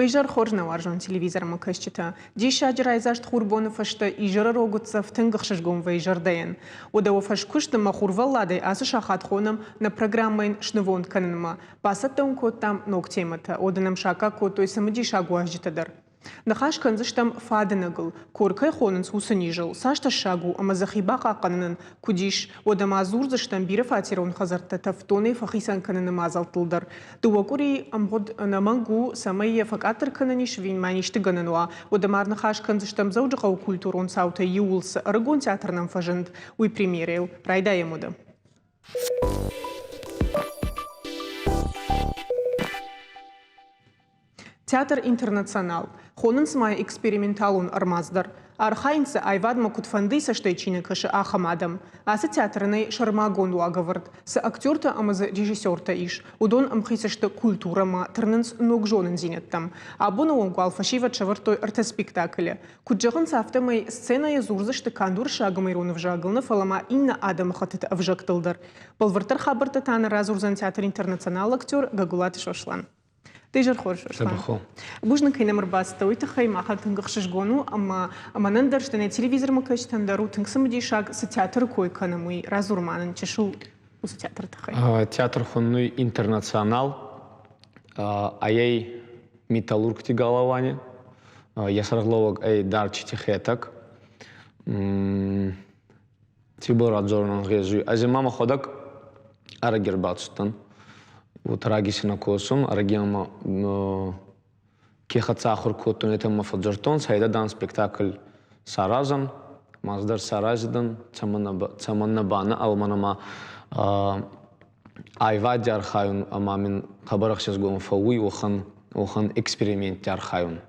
Уе изӕр хорз нӕ уарзон телевизормӕ кӕсджытӕ. Диссаджы райдзаст хурбоны фӕстӕ изӕры рог уддзӕф тынг ӕхсызгон вӕййы зӕрдӕйӕн. Уӕдӕ уӕ фӕскуыст ӕмӕ хурвӕлладӕй ацы сахат хонӕм нӕ программӕйӕн снывонд кӕнынмӕ. Бацӕттӕ уын кодтам ног темӕтӕ, уӕдӕ нӕм саккаг кодтой цымыдисаг уазджытӕ дӕр. Ныхас кӕндзыстӕм фадынӕгыл, кор кӕй хонынц, уыцы низыл, цас тӕссаг у ӕмӕ дзы хи бахъахъхъӕнынӕн куыд ис, уӕдӕ ма дзурдзыстӕм бирӕфатерон хӕдзӕрттӕ тӕвддонӕй фӕхицӕн кӕныны мадзӕлттыл дӕр. Дыууӕ къуырийы ӕмгъуыд ӕнӕмӕнг у, цӕмӕй йӕ фӕкъаддӕр кӕнӕн ис ӕви ма исты гӕнӕн уа. Уӕдӕ ма ӕрныхас кӕндзыстӕм Дзӕуджыхъӕуы культурон цаутӕй иууыл цы ӕрыгон театр нӕм фӕзынд, уый премьерӕйыл. Райдайӕм уӕдӕ. Театр «Интернационал» хонынц ма эксперименталон ӕрмадз дӕр. Архайынц дзы, аивадмӕ куыдфӕндыйы цӕстӕй чи нӕ кӕсы, ахӕм адӕм. Ацы театры нӕй сӕрмагонд уагӕвӕрд. Цы актертӕ ӕмӕ дзы режиссертӕ ис, уыдон ӕмхиц сты культурӕмӕ, тырнынц ног зонындзинӕдтӕм. Абоны онг уал фӕсивӕд сӕвӕрдтой ӕртӕ спектаклы. Куыд зӕгъынц, афтӕмӕй сценӕйы дзурдзысты канд уырыссаг ӕмӕ ирон ӕвзагыл нӕ, фӕлӕ ма иннӕ адӕмыхӕттыты ӕвзӕгтыл дӕр. Бӕлвырддӕр хабӕрттӕ та нӕ радзурдзӕн театр «Интернационал» актер Гагуылаты Сослан. Дӕ изӕр хорз, Руслан. Бузныг, кӕй нӕм ӕрбацыдтӕ, уый тыххӕй махӕн тынг ӕхсызгон у ӕмӕ мӕнӕн дӕр, стӕй нӕ телевизормӕ кӕсджытӕн дӕр у тынг цымыдисаг, цы театры кой кӕнӕм, уый. Радзур ма нын чысыл уыцы театры тыххӕй. Театр хуыннуй «Интернационал», айӕй металлургти галауани. Йӕ сӕргълӕууӕг ӕй Дарчити Хетӕг. Ци был радзорун ӕнгъезуй. Ӕз ма мӕхуӕдӕг ӕрӕги ӕрбацудтӕн. Вот раги си нӕ косун, ӕрӕги ӕма ке хӕццӕ ахур кодтон, етӕ мӕ фӕдздзурдтонцӕ, айда дан спектакль саразӕн, мах дӕр сараздзӕн, цӕмӕннӕ ба нӕ, уомӕн ӕма айвади архайун ӕма мин хъӕбӕр ӕхсицгон фӕууй уӕхӕн, уӕхӕн экспериментти архайун.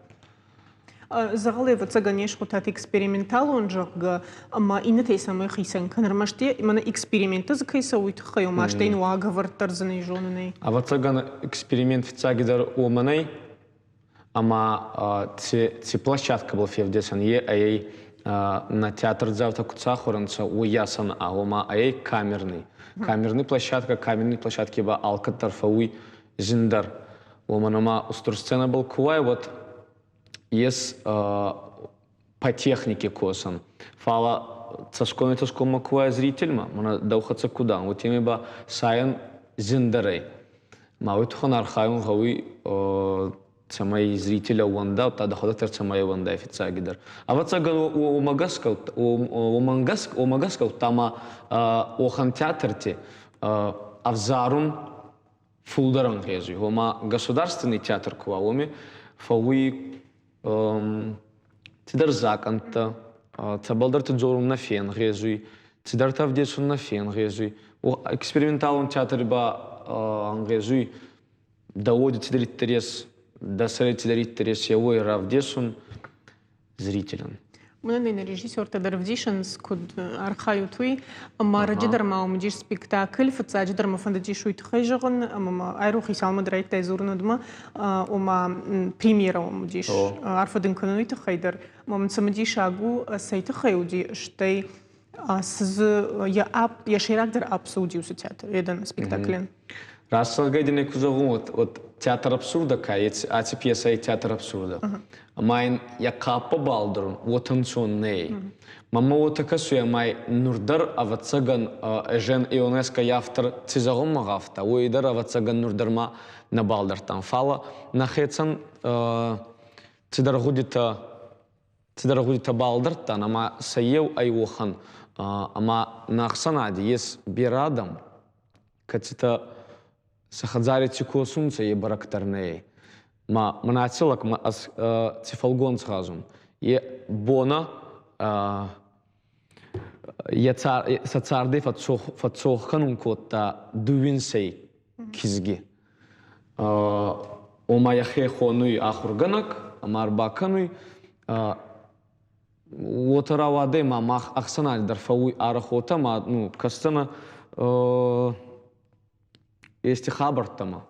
Дзӕгъӕл ӕвӕццӕгӕн не схуыдтат эксперименталон, зӕгъгӕ, ӕмӕ иннӕтӕй цӕмӕй хицӕн кӕны. Ӕрмӕст мӕнӕ эксперименттӕ дзы кӕй цӕуы, уый тыххӕй, ома стӕй уагӕвӕрд дӕр дзы нӕ зонынӕй. Ӕвӕццӕгӕн эксперимент фиццагидӕр уомӕн ӕй, ӕма ци площадкӕбӕл февдесӕн, е ӕй нӕ театрдзаутӕ куд сахур ӕнцӕ, уоййасӕн ома ӕй камерный. Камерный площадка, камерный площадке ба алкӕддӕр фӕууй зиндӕр. Уомӕн ӕма устур сценӕбӕл ку уай, уӕд ес по технике косӕн. Фал цӕсгоми цӕсгоммӕ ку уай зрительмӕ, мӕнӕ дӕу хӕццӕ ку дӕн, уотемӕй ба сайӕн зиндӕр ӕй. Ма уой туххӕн архайун гъӕуй, цӕмӕй зритель ӕууӕнда, удта дӕхуӕдӕг дӕр цӕмӕй ӕууӕндай фиццагидӕр. Ӕвӕццӕгӕн, уомӕ гӕсгӕ, уомӕ гӕсгӕ удта ма уӕхӕн театрти ӕвзарун фулдӕр ӕнгъезуй. Гъома государственный театр ку уа, уоми фӕууй цидӕр закъӕнттӕ, цӕбӕлдӕрти дзорун нӕ фенгъезуй, цидӕртӕ ӕвдесун нӕ фенгъезуй. Эксперименталон театри ба ӕнгъезуй дӕ уоди цидӕриддӕр ес, дӕ сӕри цидӕриддӕр ес, еуой равдесун зрителям. Мӕнӕн нӕ режиссертӕ дӕр ӕвдисынц, куыд архайут, уый. Ӕмӕ ӕрӕджы дӕр ма уым уыдис спектакль, фыццаджы дӕр мӕ фӕндыдис уый тыххӕй зӕгъын, ӕмӕ ма айрох хицаумӕ дӕр райдыдтай дзурын уӕдмӕ, ома премьерӕ уым уыдис. Арфӕ дын кӕнын уый тыххӕй дӕр. Ӕмӕ мын цымыдисаг у, цӕй тыххӕй уыди, стӕй цы дзы йӕ апп, йӕ сӕйрагдӕр апп цы уыди уыцы театр, едӕн спектаклӕн? Раст зӕгъгӕй дин ку зӕгъун, вот театр абсурда ка, еци аци пьесӕй театр абсурда. Ӕма ин йӕ хъаппа балдӕрун уотӕ ӕнцон нӕй. Мӕмӕ уотӕ кӕсуй, ӕма нур дӕр, ӕвӕццӕгӕн, Эжен Ионеско автор ци зӕгъунмӕ гъавта, уой дӕр, ӕвӕццӕгӕн, нур дӕр ма нӕ балдӕрдтан. Фал нӕхецӕн цидӕр гъудитӕ цидӕр гъудитӕ балдӕрдтан ӕма сӕ еу ӕй уӕхӕн, ӕма нӕ ӕхсӕнади ес берӕ адӕм, кӕцитӕ сӕ хӕдзари ци косунцӕ, е бӕрӕг дӕр нӕй. Ма мӕн аци лӕг ма ӕз ци фӕлгонц гъазун, е бонӕ сӕ цардӕй фӕццох кӕнун кодта дууинсӕй кизги. Ома йӕхе хонуй ахургӕнӕг ӕма ӕрбакӕнуй уотӕ рауадӕй ма мах ӕхсӕнади дӕр фӕууй арӕх уотӕ ма ну кӕсдзӕнӕ ести хабӕрттӕмӕ.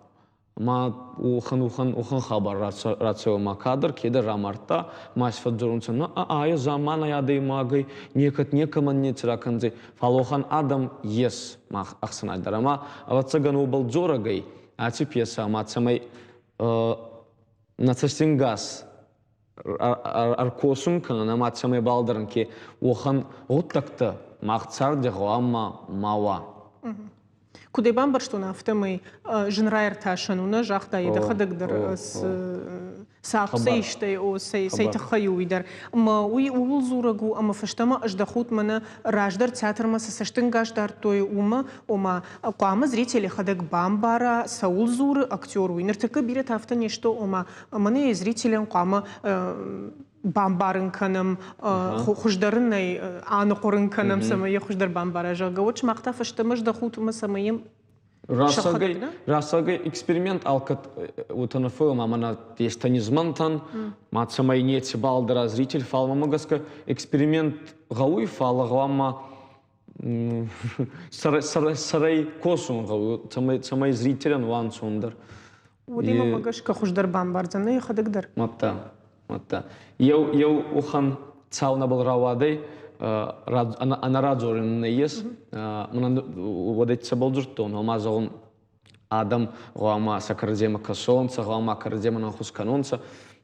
Ма уӕхӕн уӕхӕн уӕхӕн хабар рацӕуа ма кадӕр кедӕр рамардта, ма си фӕдздзорунцӕ, на а заманай адӕймагӕй некӕд некӕмӕн неци ракӕндзӕй. Фал уӕхӕн адӕм ес мах ӕхсӕнади дӕр. Ӕма, ӕвӕццӕгӕн, уобӕл дзорӕг ӕй аци пьесӕ, ӕма цӕмӕй. Нӕ цӕстингас ӕркосун кӕнӕн ӕма цӕмӕй балдӕрӕн, ке уӕхӕн гъуддӕгтӕ мах царди гъӕуама ма уа. Куыд ӕй бамбӕрстон, афтӕмӕй зын раиртасӕн у, нӕ загъта йӕ дӕхӕдӕг дӕр цы ахуыцӕ истӕй, о, цӕй тыххӕй у уый дӕр. Ӕмӕ уый ууыл дзурӕг у, ӕмӕ фӕстӕмӕ ӕздӕхут мӕнӕ раздӕр театрмӕ цы цӕстӕнгас дардтой, уымӕ, ома хъуамӕ зритель йӕхӕдӕг бамбара, цӕуыл дзуры актер, уый. Ныртӕккӕ бирӕтӕ афтӕ не сты, ома мӕнӕ зрителӕн хъуамӕ бамбарын кӕнӕм, хуыздӕр ын ӕй аныхъуырын кӕнӕм, цӕмӕй йӕ хуыздӕр бамбара, зӕгъгӕ, уӕд сымах та фӕстӕмӕ здӕхут ӕмӕ цӕмӕй йӕм Расагӕй эксперимент алкӕд уотӕ нӕ фӕууы, ма мӕнӕ естӕ не змӕнтӕн, ма цӕмӕй нецибал дӕр зритель, фал мӕмӕ гӕсгӕ эксперимент гъӕуй, фал гъӕуама сӕрӕй косун гъӕуй, цӕмӕй зрителӕн уа ӕнцондӕр. Уодимӕ гӕсгӕ хуыздӕр бамбардзӕн йӕхӕдӕг дӕр. Мадта, мадта. Еу еу уӕхӕн цау нӕбал рауадӕй, ӕнӕрадзорӕн нӕййес. Мӕнӕн уӕдӕй цӕбӕл дзурдтон, ома зӕгъун, адӕм гъӕуама сӕ кӕрӕдземӕ кӕсонцӕ, гъӕуама кӕрӕдземӕн ӕнхус кӕнонцӕ.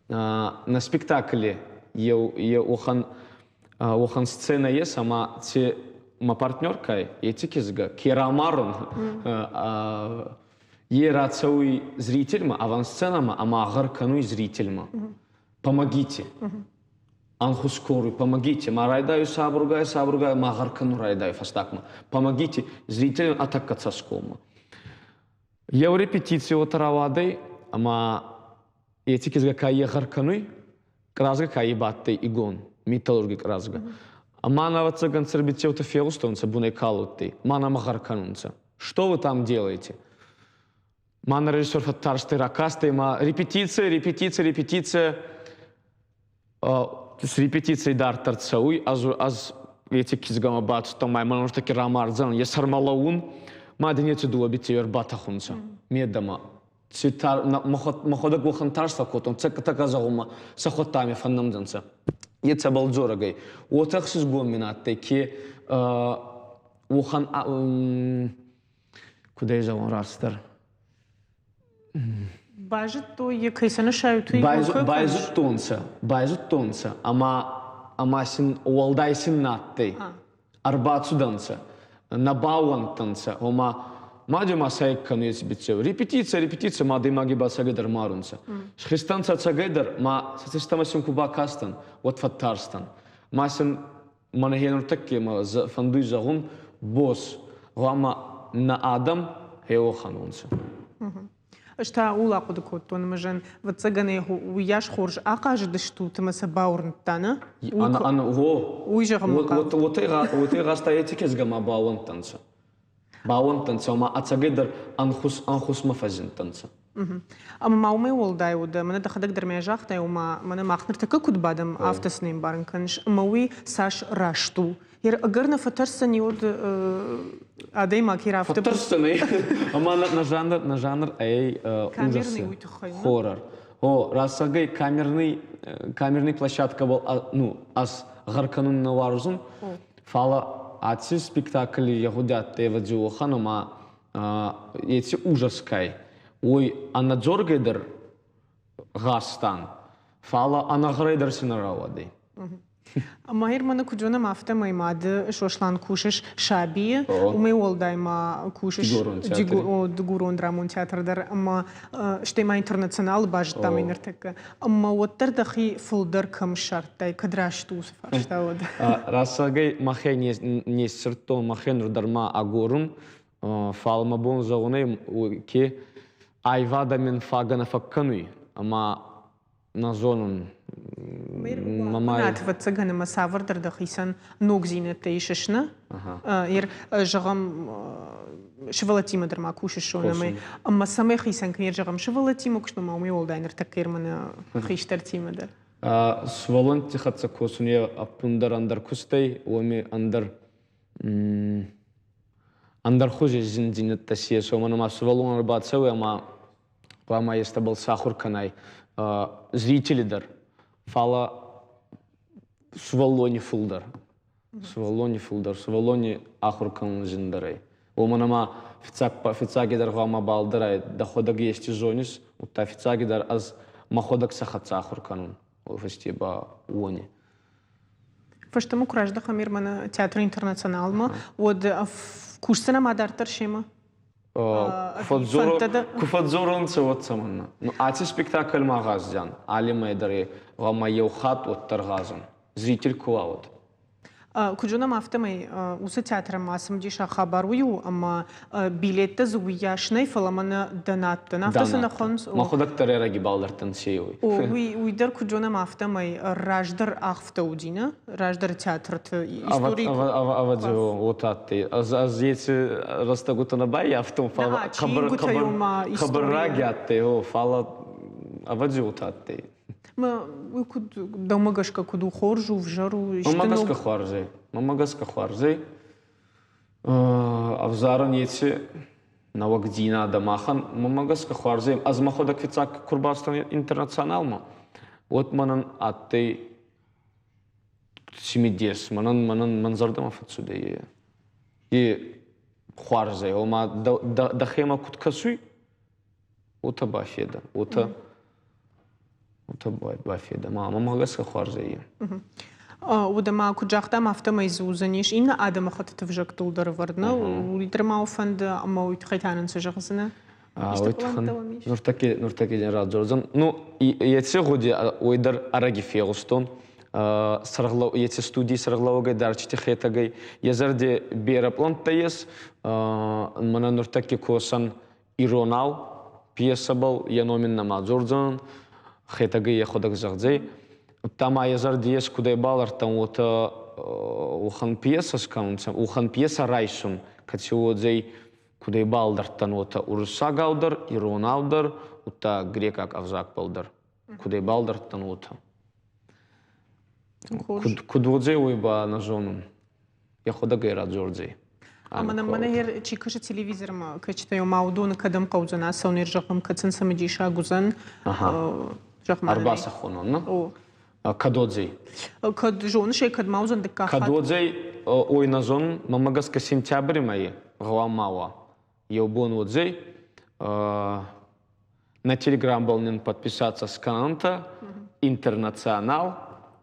На спектакле еу еу уӕхӕн уӕхӕн сценӕ ес, ӕма ци мӕ партнеркӕй, еци кизгӕ ке рамарун, е рацӕуй зрительмӕ, авансценӕмӕ ӕма гъӕр кӕнуй зрительмӕ. Помогите! Ӕнхус коруй, помогите! Ма райдайуй сабургай, сабургай ма гъӕр кӕнун райдайуй фӕстагмӕ. Помогите! Зрителӕн ӕ тӕккӕ цӕсгоммӕ. Еу репетици уотӕ рауадӕй, ӕма еци кизгӕ ка егъӕр кӕнуй, къразгӕ ка ибадтӕй игон, металлурги къразгӕ. Ӕма ӕвӕццӕгӕн цӕрбиццеутӕ фегъустонцӕ бунӕй калудтӕй, ма нӕмӕ гъӕр кӕнунцӕ. Что вы там делаете? Ма нӕ режиссер фӕттарстӕй, ракастӕй ма репетиция, репетиция, репетиция. С репетицией дарддӕр цӕуй, ӕз, ӕз еци кизгӕмӕ бацудтӕн, ма мӕн нуртӕкки рамардзӕнӕн, е сӕрмӕ лӕуун, ма дин еци дууӕ биццеуи ӕрбатӕхунцӕ медӕмӕ. Ци тар, мӕхуӕдӕг уӕхӕн тарст фӕккодтон, цӕккӕтӕ зӕгъунмӕ, сӕхуӕдтӕ ами фӕннӕмдзӕнцӕ. Е цӕбӕл дзорӕг ӕй? Уотӕ ӕхсизгон мин адтӕй, ке уӕхӕн куд ӕй зӕгъон растдӕр? Базыдтой йӕ, кӕй сӕ нысайут, уый Байзудтонцӕ, байзудтонцӕ, ӕма ӕма син уӕлдай син нӕ адтӕй. Ӕрбацудӕнцӕ, нӕ баууӕндтӕнцӕ, ома мадӕ ма сайг кӕнуй еци биццеу. Репетиция, репетиция, ма адӕймаги ба ӕцӕгӕйдӕр марунцӕ. Схизтӕнцӕ ӕцӕгӕйдӕр, ма сӕ цӕстӕмӕ син ку бакастӕн, уӕд фӕттарстӕн. Ма син мӕнӕ нуртӕкки мӕ фӕндуй зӕгъун, боз, гъӕуама нӕ адӕм хеуӕхӕн унцӕ. Ӕз та ууыл ахъуыды кодтон, ӕмӕ зӕн, ӕвӕццӕгӕн ӕй уыйас хорз ахъазыдыстут ӕмӕ сӕ бауырныдта, нӕ? Уый зӕгъынмӕ хъавыд. Уотӕ гъазта еци кизгӕ ма баууӕндтӕнцӕ. Баууӕндтӕнцӕ, ӕма ӕцӕгӕйдӕр ӕнхус ӕнхусмӕ фӕззиндтӕнцӕ. Ӕмӕ ма уымӕй уӕлдай уыд, мӕнӕ дӕхӕдӕг дӕр мӕ загътай, ома мӕнӕ мах ныртӕккӕ куыд бадӕм, афтӕ сын ӕмбарын кӕныс, ӕмӕ уый цас раст у. Ӕгӕр нӕ фӕтӕрсдзӕни уӕд адӕймаг йе рафты. Фӕтӕрсдзӕни, ӕма нӕ жанр, нӕ жанр ӕй ужасы, хоррор. О, расагӕй камерный, камерный площадкабӕл ну, ӕз гъӕр кӕнун нӕ уарзун, фал аци спектакли егъуди адтӕй ӕвӕдзи уӕхӕн, ӕма еци ужас кай, уой ӕнӕдзоргӕй дӕр гъазтан, фал ӕнӕгъӕрӕй дӕр си нӕ рауадӕй. Ӕмӕ мӕнӕ куыд зонӕм, афтӕмӕй мады Сослан кусыс сабийы, уымӕй уӕлдай ма кусыс Дыгурон драмон театр дӕр ӕмӕ стӕй ма интернационалы базыдтам ӕй ныртӕккӕ. Ӕмӕ уӕддӕр дӕхи фылдӕр кӕм ссардтай, кӕд раст у уыцы фарста уӕд? Рӕсӕгӕй мӕхе не ссырдтон, мӕхе нур дӕр ма агорун, фал мӕ бон зӕгъун ӕй, ке айвадӕ мин фагӕ нӕ фӕккӕнуй ӕма нӕ зонун. Бынат, ӕвӕццӕгӕн, ӕмӕ цавӕрдӕр дӕхицӕн ногдзинӕдтӕ исыс, нӕ? Зӕгъӕм, сывӕллӕттимӕ дӕр ма кусыс ӕмӕ ӕмӕ цӕмӕй хицӕн кӕнет, зӕгъӕм, сывӕллӕттимӕ куыстмӕ ма уымӕй уӕлдай ныртӕккӕ мӕнӕ хистӕртимӕ дӕр. Сывӕллӕтти хӕццӕ косун е ӕппундӕр ӕндӕр кустӕй, уоми ӕндӕр ӕндӕр хузи зиндзийнӕдтӕ си ес, уомӕн ӕма сувӕллон ӕрбацӕуй ӕма хъуамӕ естӕбӕл сахур кӕнай зрители дӕр, фалӕ сувӕллони фулдӕр. Сувӕллони фулдӕр, сувӕллони ахур кӕнун зиндӕр ӕй. Уомӕн ӕма фиццагидӕр гъӕуама балдӕрай, дӕхуӕдӕг ести зонис, удта фиццагидӕр ӕз Мӕхуӕдӕг сӕ хӕццӕ ахур кӕнун, уой фӕсте ба уони. Фӕстӕмӕ куы раздӕхӕм Ирманы театры интернационалмӕ, уӕд кусдзӕнӕ ма дарддӕр семӕ? Ку фӕдздзоронцӕ, уӕд цӕмӕннӕ? Ну, аци спектакль ма гъаздзиан, аллемӕй дӕр гъӕуама еу хатт уӕддӕр гъазун. Зритель ку уа, уӕд. Куыд зонӕм, афтӕмӕй уыцы театрӕн ма цымыдисаг хабар уый у, ӕмӕ билеттӕ дзы уыйас нӕй, фӕлӕ мӕнӕ донаттӕн. Афтӕ цы нӕ хуынц? Мӕхуӕдӕг дӕр ӕрӕги балдӕрдтӕн сей. О, уый дӕр, куыд зонӕм, афтӕмӕй раздӕр ӕхфтӕ уыди, нӕ? Раздӕры театрты истори. Ӕвӕдзи, уотӕ адтӕй. Ӕз еци рӕстӕгутӕ нӕ баййафтон, фал хъӕбӕр раги адтӕй, фал ӕвӕдзи уотӕ адтӕй. Уый куыд дӕумӕ гӕсгӕ куыд у, хорз у, взӕр у? Мӕнмӕ гӕсгӕ хуарз ӕй. Мӕнмӕ гӕсгӕ хуарз ӕй. Ӕвзарӕн еци нӕуӕгдзийнадӕ махӕн мӕнмӕ гӕсгӕ хуарз ӕй. Ӕз мӕхуӕдӕг фиццаг ку рбацудтӕн интернационалмӕ, уӕд мӕнӕн адтӕй цимидес, мӕнӕн мӕн зӕрдӕмӕ фӕццудӕй е. Е хуарз ӕй, ома дӕхемӕ куд кӕсуй, уотӕ бафедӕ, уотӕ бафедӕ. Ма мӕмӕ гӕсгӕ хуарз ӕй. Уӕдӕ ма куыд загътам, афтӕмӕй дзы уыдзӕнис иннӕ адӕмыхӕттыты ӕвзӕгтыл дӕр ӕвӕрд, нӕ? Уый дӕр ма фӕнды ӕмӕ уый тыххӕй та нын цы зӕгъдзынӕ? Уой туххӕн нуртӕкки радзордзӕн. Ну, еци гъуди уой дӕр ӕрӕги фегъустон. Еци студий сӕргълӕууӕгӕй Дарчити Хетӕгӕй йӕ зӕрди берӕ пълӕнттӕ ес. Мӕнӕ нуртӕкки косӕн иронау пьесӕбӕл йӕ ном ин нӕма дзордзӕнӕн, Хетӕгӕй йӕхуӕдӕг зӕгъдзӕй. Удта ма йӕ зӕрди ес, кудӕй балӕрдтӕн, уотӕ уӕхӕн пьесӕ скӕнунцӕ, уӕхӕн пьесӕ райсун, кӕци уодзӕй, кудӕй балдӕрдтӕн, уотӕ уруссагау дӕр, иронау дӕр, удта грекъаг ӕвзагбӕл дӕр. Кудӕй балдӕрдтӕн, уотӕ. Куд уодзӕй, уой ба нӕ зонун. Йӕхуӕдӕг ӕй радзордзӕй. Ӕмӕ нӕм мӕнӕ чи кӕсы телевизормӕ, кӕсджытӕ ма уыдоны кӕдӕм хъӕудзӕн ацӕуын зӕгъӕм, кӕд сын цымыдисаг уыдзӕн. Ӕрбацӕхонон, нӕ? Кӕд уодзӕй? Кӕд зоныс ӕй, кӕд ма уыдзӕн дыккаг хатт? Кӕд уодзӕй, ой нӕ зонун, мӕнмӕ гӕсгӕ сентябри мӕйи гъӕуама уа. Еу бон уодзӕй. На телеграм-бал нин подписаться скӕнӕнтӕ, интернационал,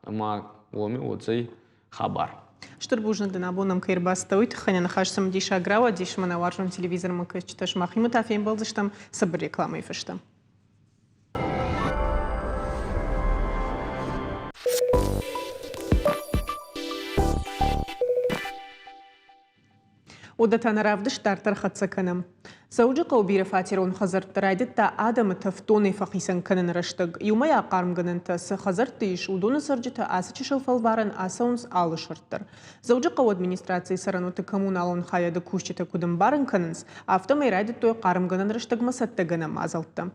ӕма уоми уодзӕй хабар. Стыр бузныг дын, абон нӕм кӕй ӕрбацыдтӕ, уый тыххӕй нӕ ныхас цымыдисаг рауадис. Мӕнӕ уарзон телевизормӕ кӕсджытӕ сымахимӕ та фембӕлдзыстӕм цыбыр рекламӕйы фӕстӕ. Уӕдӕ та нӕ равдыст дарддӕр хӕццӕ кӕнӕм. Дзӕуджыхъӕуы бирӕфатерон хӕдзӕртты райдыдта адӕмы тӕфдонӕй фӕхицӕн кӕныны рӕстӕг. Иумӕйаг хъармгӕнӕнтӕ цы хӕдзӕртты ис, уыдоны цӕрджытӕ ацы чысыл фӕлварӕн ацӕуынц алы сӕрд дӕр. Дзӕуджыхъӕуы администрацийы цӕрӕнуӕтты коммуналон хайады кусджытӕ куыд ӕмбарын кӕнынц, афтӕмӕй райдыдтой хъармгӕнӕн рӕстӕгмӕ цӕттӕгӕнӕн мадзӕлттӕ.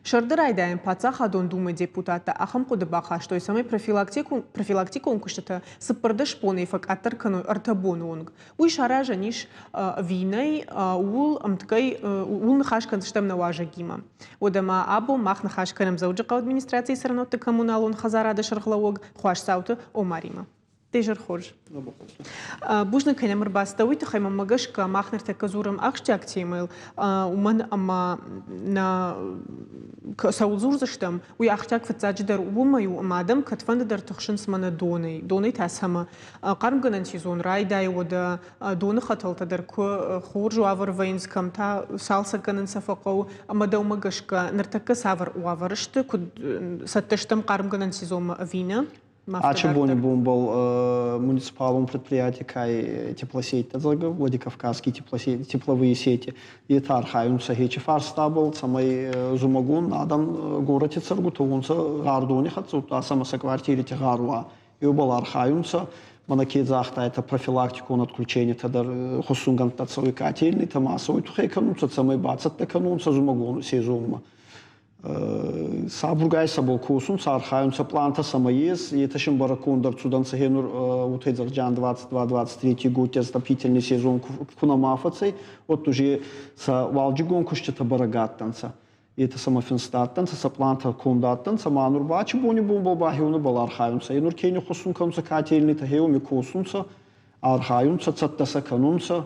Сӕрды райдайӕн Паддзахадон Думӕйы депутаттӕ ахӕм хъуыды бахастой, цӕмӕй профилактикон куыстытӕ 14 бонӕй фӕкъаддӕр кӕной ӕртӕ боны онг. Уый саразӕн ис ӕви нӕй, ууыл ӕмткӕй ууыл ныхас кӕндзыстӕм нӕ уазӕгимӕ. Уӕдӕ ма абон мах ныхас кӕнӕм Дзӕуджыхъӕуы администрацийы цӕрӕнуӕтты коммуналон хӕдзарады сӕргълӕууӕг Хуасдзауты Омаримӕ. Де зӕр хорз. Бузныг кӕнӕм ӕрбацыдӕ уый тыххӕй, мӕнмӕ гӕсгӕ мах ныртӕккӕ дзурӕм ахсджиаг темӕйыл, уымӕн ӕмӕ нӕ цӕуыл дзурдзыстӕм, уый ахсджиаг фыццаджыдӕр уымӕй у, ӕмӕ адӕм кӕдфӕнды дӕр тыхсынц мӕнӕ донӕй. Донӕй та цӕмӕ? Хъармгӕнӕн сезон райдайы, уӕдӕ доны хӕтӕлтӕ дӕр куы хорз уавӕр вӕййынц, кӕм та цалцӕг кӕнын сӕ фӕхъӕуы. Ӕмӕ дӕумӕ гӕсгӕ ныртӕккӕ цавӕр уавӕр сты, куыд цӕттӕ стӕм хъармгӕнӕн сезонмӕ ӕви нӕ? Ачы бони бонбӕл муниципалон предприятие кай теплосетьтӕ зӕгъгӕ, Владикавказские тепловые сети, етӕ архайунцӕ хечи фарстабӕл, цӕмӕй зумӕгон адӕм горӕти цӕргутӕ уонцӕ гъар дони хӕццӕ, удта сӕмӕ сӕ квартирити гъар уа. Еубӕл архайунцӕ, мӕнӕ ке загъта, это профилактикон отключениетӕ дӕр хуссунгӕндтӕ цӕуй котельныйтӕ ма сӕ уой туххӕй кӕнунцӕ, цӕмӕй бацӕттӕ кӕнунцӕ зумӕгон сезонмӕ. Сабургай сӕбӕл косунцӕ, архайунцӕ, пълантӕ сӕмӕ ес. Етӕ син бӕрӕггонд ӕрцудӕнцӕ хенур утӕй 22-23 годти отопительный сезон ку нӕма фӕцӕй, уӕд уже сӕ уалдзигон куститӕ бӕрӕг адтӕнцӕ. Етӕ сӕмӕ финст адтӕнцӕ, сӕ пълантӕ конд адтӕнцӕ, ма нур ба чи бони бонбӕл ба хеунӕбӕл архайунцӕ. Е нур ке ниххуссун кӕнунцӕ котельнитӕ, хеуми косунцӕ, архайунцӕ, цӕттӕ сӕ кӕнунцӕ.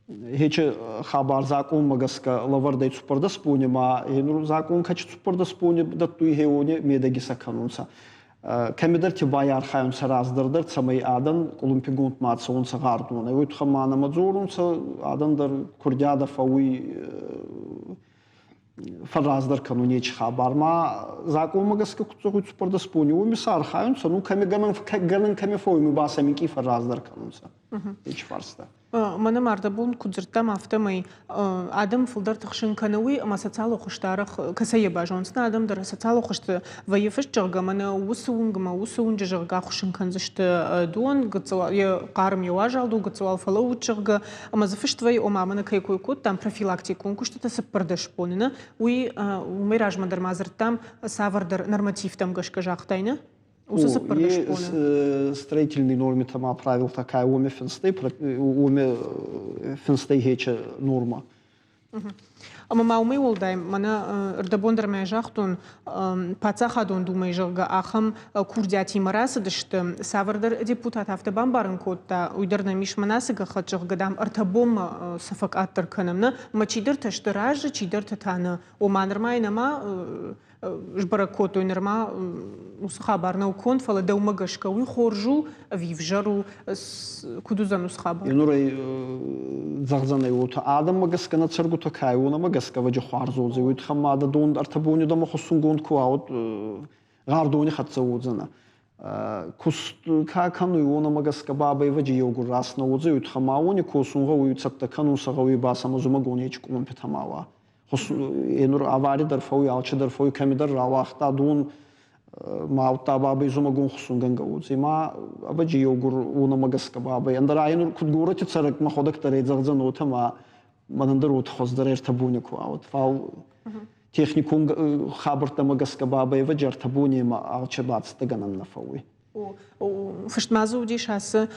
Хечи хабар закъонмӕ гӕсгӕ лӕвӕрдӕй 14 бони ма нур закъон кӕчи 14 бони дӕттуй хеуони медӕги сӕ кӕнунцӕ. Кӕмидӕрти байархайунцӕ раздӕр дӕр, цӕмӕй адӕн къулумпигонд ма цӕуонцӕ гъардонӕй. Уой туххӕн ма нӕмӕ дзорунцӕ, адӕн дӕр курдиадӕ фӕууй фӕрраздӕр кӕнун нечи хабар. Ма закъонмӕ гӕсгӕ куд зӕгъуй 14 бони, уоми сӕ архайунцӕ, ну кӕми гӕнӕн, гӕнӕн кӕми фӕууй, ба сӕ минкъий фӕрраздӕр кӕнунцӕ. Нечи фарста. Мӕнӕ мардӕбон куыд дзырдтам, афтӕмӕй адӕм фылдӕр тыхсын кӕны уый, ӕмӕ социалон хуызты арӕх кӕцӕй йӕ базонынц. Нӕ адӕм дӕр социалон хуызты вӕййы фыст, зӕгъгӕ, мӕнӕ уыцы уынгмӕ, уыцы уынджы, зӕгъгӕ, ахуыссын кӕндзысты дон, гыццыл йӕ хъарм, йӕ уазал дон, гыццыл уал фӕлӕуут, зӕгъгӕ. Ӕмӕ дзы фыст вӕййы, ома мӕнӕ кӕй кой кодтам, профилактикон куыстытӕ 14 боны, нӕ? Уый уымӕй размӕ дӕр ма дзырдтам цавӕрдӕр нормативтӕм гӕсгӕ загътай, нӕ? Уыцы 14 боны. Строительный нормитӕ ма правилтӕ кӕй уоми финстӕй, уоми финстӕй хече норма. Ӕмӕ ма уымӕй уӕлдай, мӕнӕ ӕрдӕбон дӕр ма загътон, паддзахадон думӕйы, зӕгъгӕ, ахӕм курдиатимӕ рацыдысты. Цавӕрдӕр депутат афтӕ бамбарын кодта, уый дӕр нӕм ис мӕнӕ ацы гӕххӕтт, зӕгъгӕ, дам, ӕртӕ бонмӕ сӕ фӕкъаддӕр кӕнӕм. Нӕ, ӕмӕ чидӕртӕ сты разы, чидӕртӕ та нӕ. Ома нырма йын ӕма сбӕрӕг кодтой, нырма уыцы хабар нӕу конд, фӕлӕ дӕумӕ гӕсгӕ уый хорз у ӕви ӕвзӕр у, куыд уыдзӕн уыцы хабар? Нурӕй зӕгъдзӕнӕй уотӕ, адӕммӕ гӕсгӕ нӕ цӕргутӕ кӕй уонӕмӕ гӕсгӕ вӕджи хуарз уодзӕй, уой туххӕн ма дӕ дон ӕртӕ бони дӕмӕ хуссунгонд ку уа, уӕд гъар дони хӕццӕ уодзӕнӕ. Куст ка кӕнуй, уонӕмӕ гӕсгӕ бабӕй вӕджи еугур раст нӕ уодзӕй, уой туххӕн ма уони косун гъӕуй, цӕттӕ кӕнун сӕ гъӕуй ба сӕмӕ зумӕгон ечи къумпитӕ ма уа. Енур авари дӕр фӕууй, алчи дӕр фӕууй, кӕмидӕр рауагъта дон, ма удта бабӕй зумӕгон хусунгӕнгӕ уодзӕй. Ма ӕвӕджи еугур уонӕмӕ гӕсгӕ бабӕй. Ӕндӕр енур куд горӕти цӕрӕг мӕхуӕдӕг дӕр ӕй уотӕ ма мӕнӕн дӕр уотӕ хуӕздӕр ӕртӕ бони ку ауд. Фал техникон хабӕрттӕмӕ гӕсгӕ бабӕй ӕвӕджи ӕртӕ бонемӕ алчи бацӕттӕгӕнӕн нӕ фӕууй. Фыст ма дзы уыдис ацы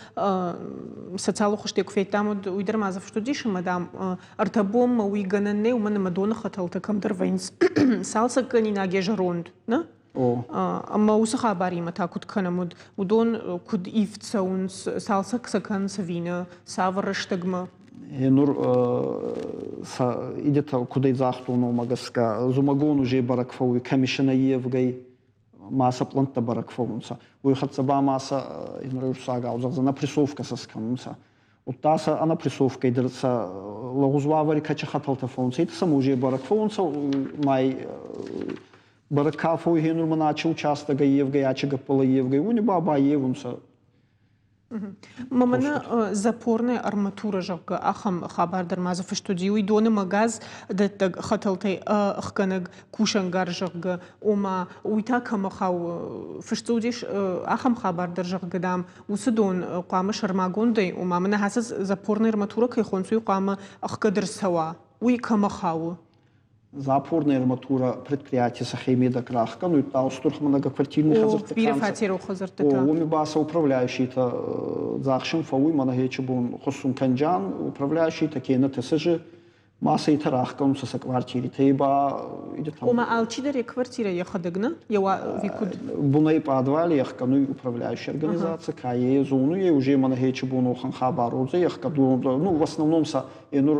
социалон хуызтӕ куы федтам, уӕд уый дӕр ма дзы фыст уыдис, ӕмӕ, дам, ӕртӕ бонмӕ уый гӕнӕн нӕй, уымӕн ӕмӕ доны хӕтӕлтӕ кӕмдӕр вӕййынц цалцӕггӕнинаг йӕ зӕронд, нӕ? Ӕмӕ уыцы хабаримӕ та куыд кӕнӕм, уыд уыдон куыд ивд цӕуынц, цалцӕг сӕ кӕнынц ӕви нӕ, цавӕр рӕстӕгмӕ? Нур сӕ идетӕ кудӕй загътон, уомӕ гӕсгӕ зумӕгон уже бӕрӕг фӕууй комиссионӕ евгӕй ма сӕ пълӕнттӕ бӕрӕг фӕуунцӕ. Уой хӕццӕ ба ма сӕ уруссагау зӕгъдзӕн, ӕнӕпрессовкӕ сӕ скӕнунцӕ. Удта сӕ ӕнӕпрессовкӕй дӕр сӕ лӕгъуз уавӕри кӕчи хӕтӕлтӕ фӕуунцӕ, етӕ сӕ уже бӕрӕг фӕуунцӕ, май бӕрӕг ка фӕууй хенур мӕн ачи участокӕй евгӕй, ачи гӕппӕлӕй евгӕй, уони ба байевунцӕ. Мӕнӕ запорная арматура, зӕгъгӕ, ахӕм хабар дӕр ма дзы фыст уыди. Уый доны ӕмӕ газ дӕттӕг хӕтӕлтӕй ӕхгӕнӕг кусӕнгарз, зӕгъгӕ, ома уый та кӕмӕ хауы? Фыст дзы уыдис ахӕм хабар дӕр, зӕгъгӕ, дам, уыцы дон хъуамӕ сӕрмагондӕй, ома мӕнӕ ацы запорная арматура кӕй хонынц, уый хъуамӕ ӕхгӕд ӕрцӕуа. Уый кӕмӕ хауы? Запорная арматура предприятие сӕхе медӕг рахгӕнуй, устур многоквартирный хӕдзӕрттӕ бирӕфатерон хӕдзӕрттӕ та. Уоми ба сӕ управляющийтӕ дзахсин фӕууй, мӕнӕ хечи бон хуссун кӕнджан, управляющийтӕ кенӕ ТСЖ ма сӕ итӕ рахгӕнунцӕ сӕ квартиритӕ ба. Ома алчидӕр йӕ квартирӕ йӕхӕдӕг нӕ? Еуа ви куд? Бунӕй пъадвали ӕхгӕнуй управляющая организация, ка е зонуй, е уже мӕнӕ хечи бон охӕн хабар уодзӕй, ӕхгӕд, ну, в основном сӕ Енур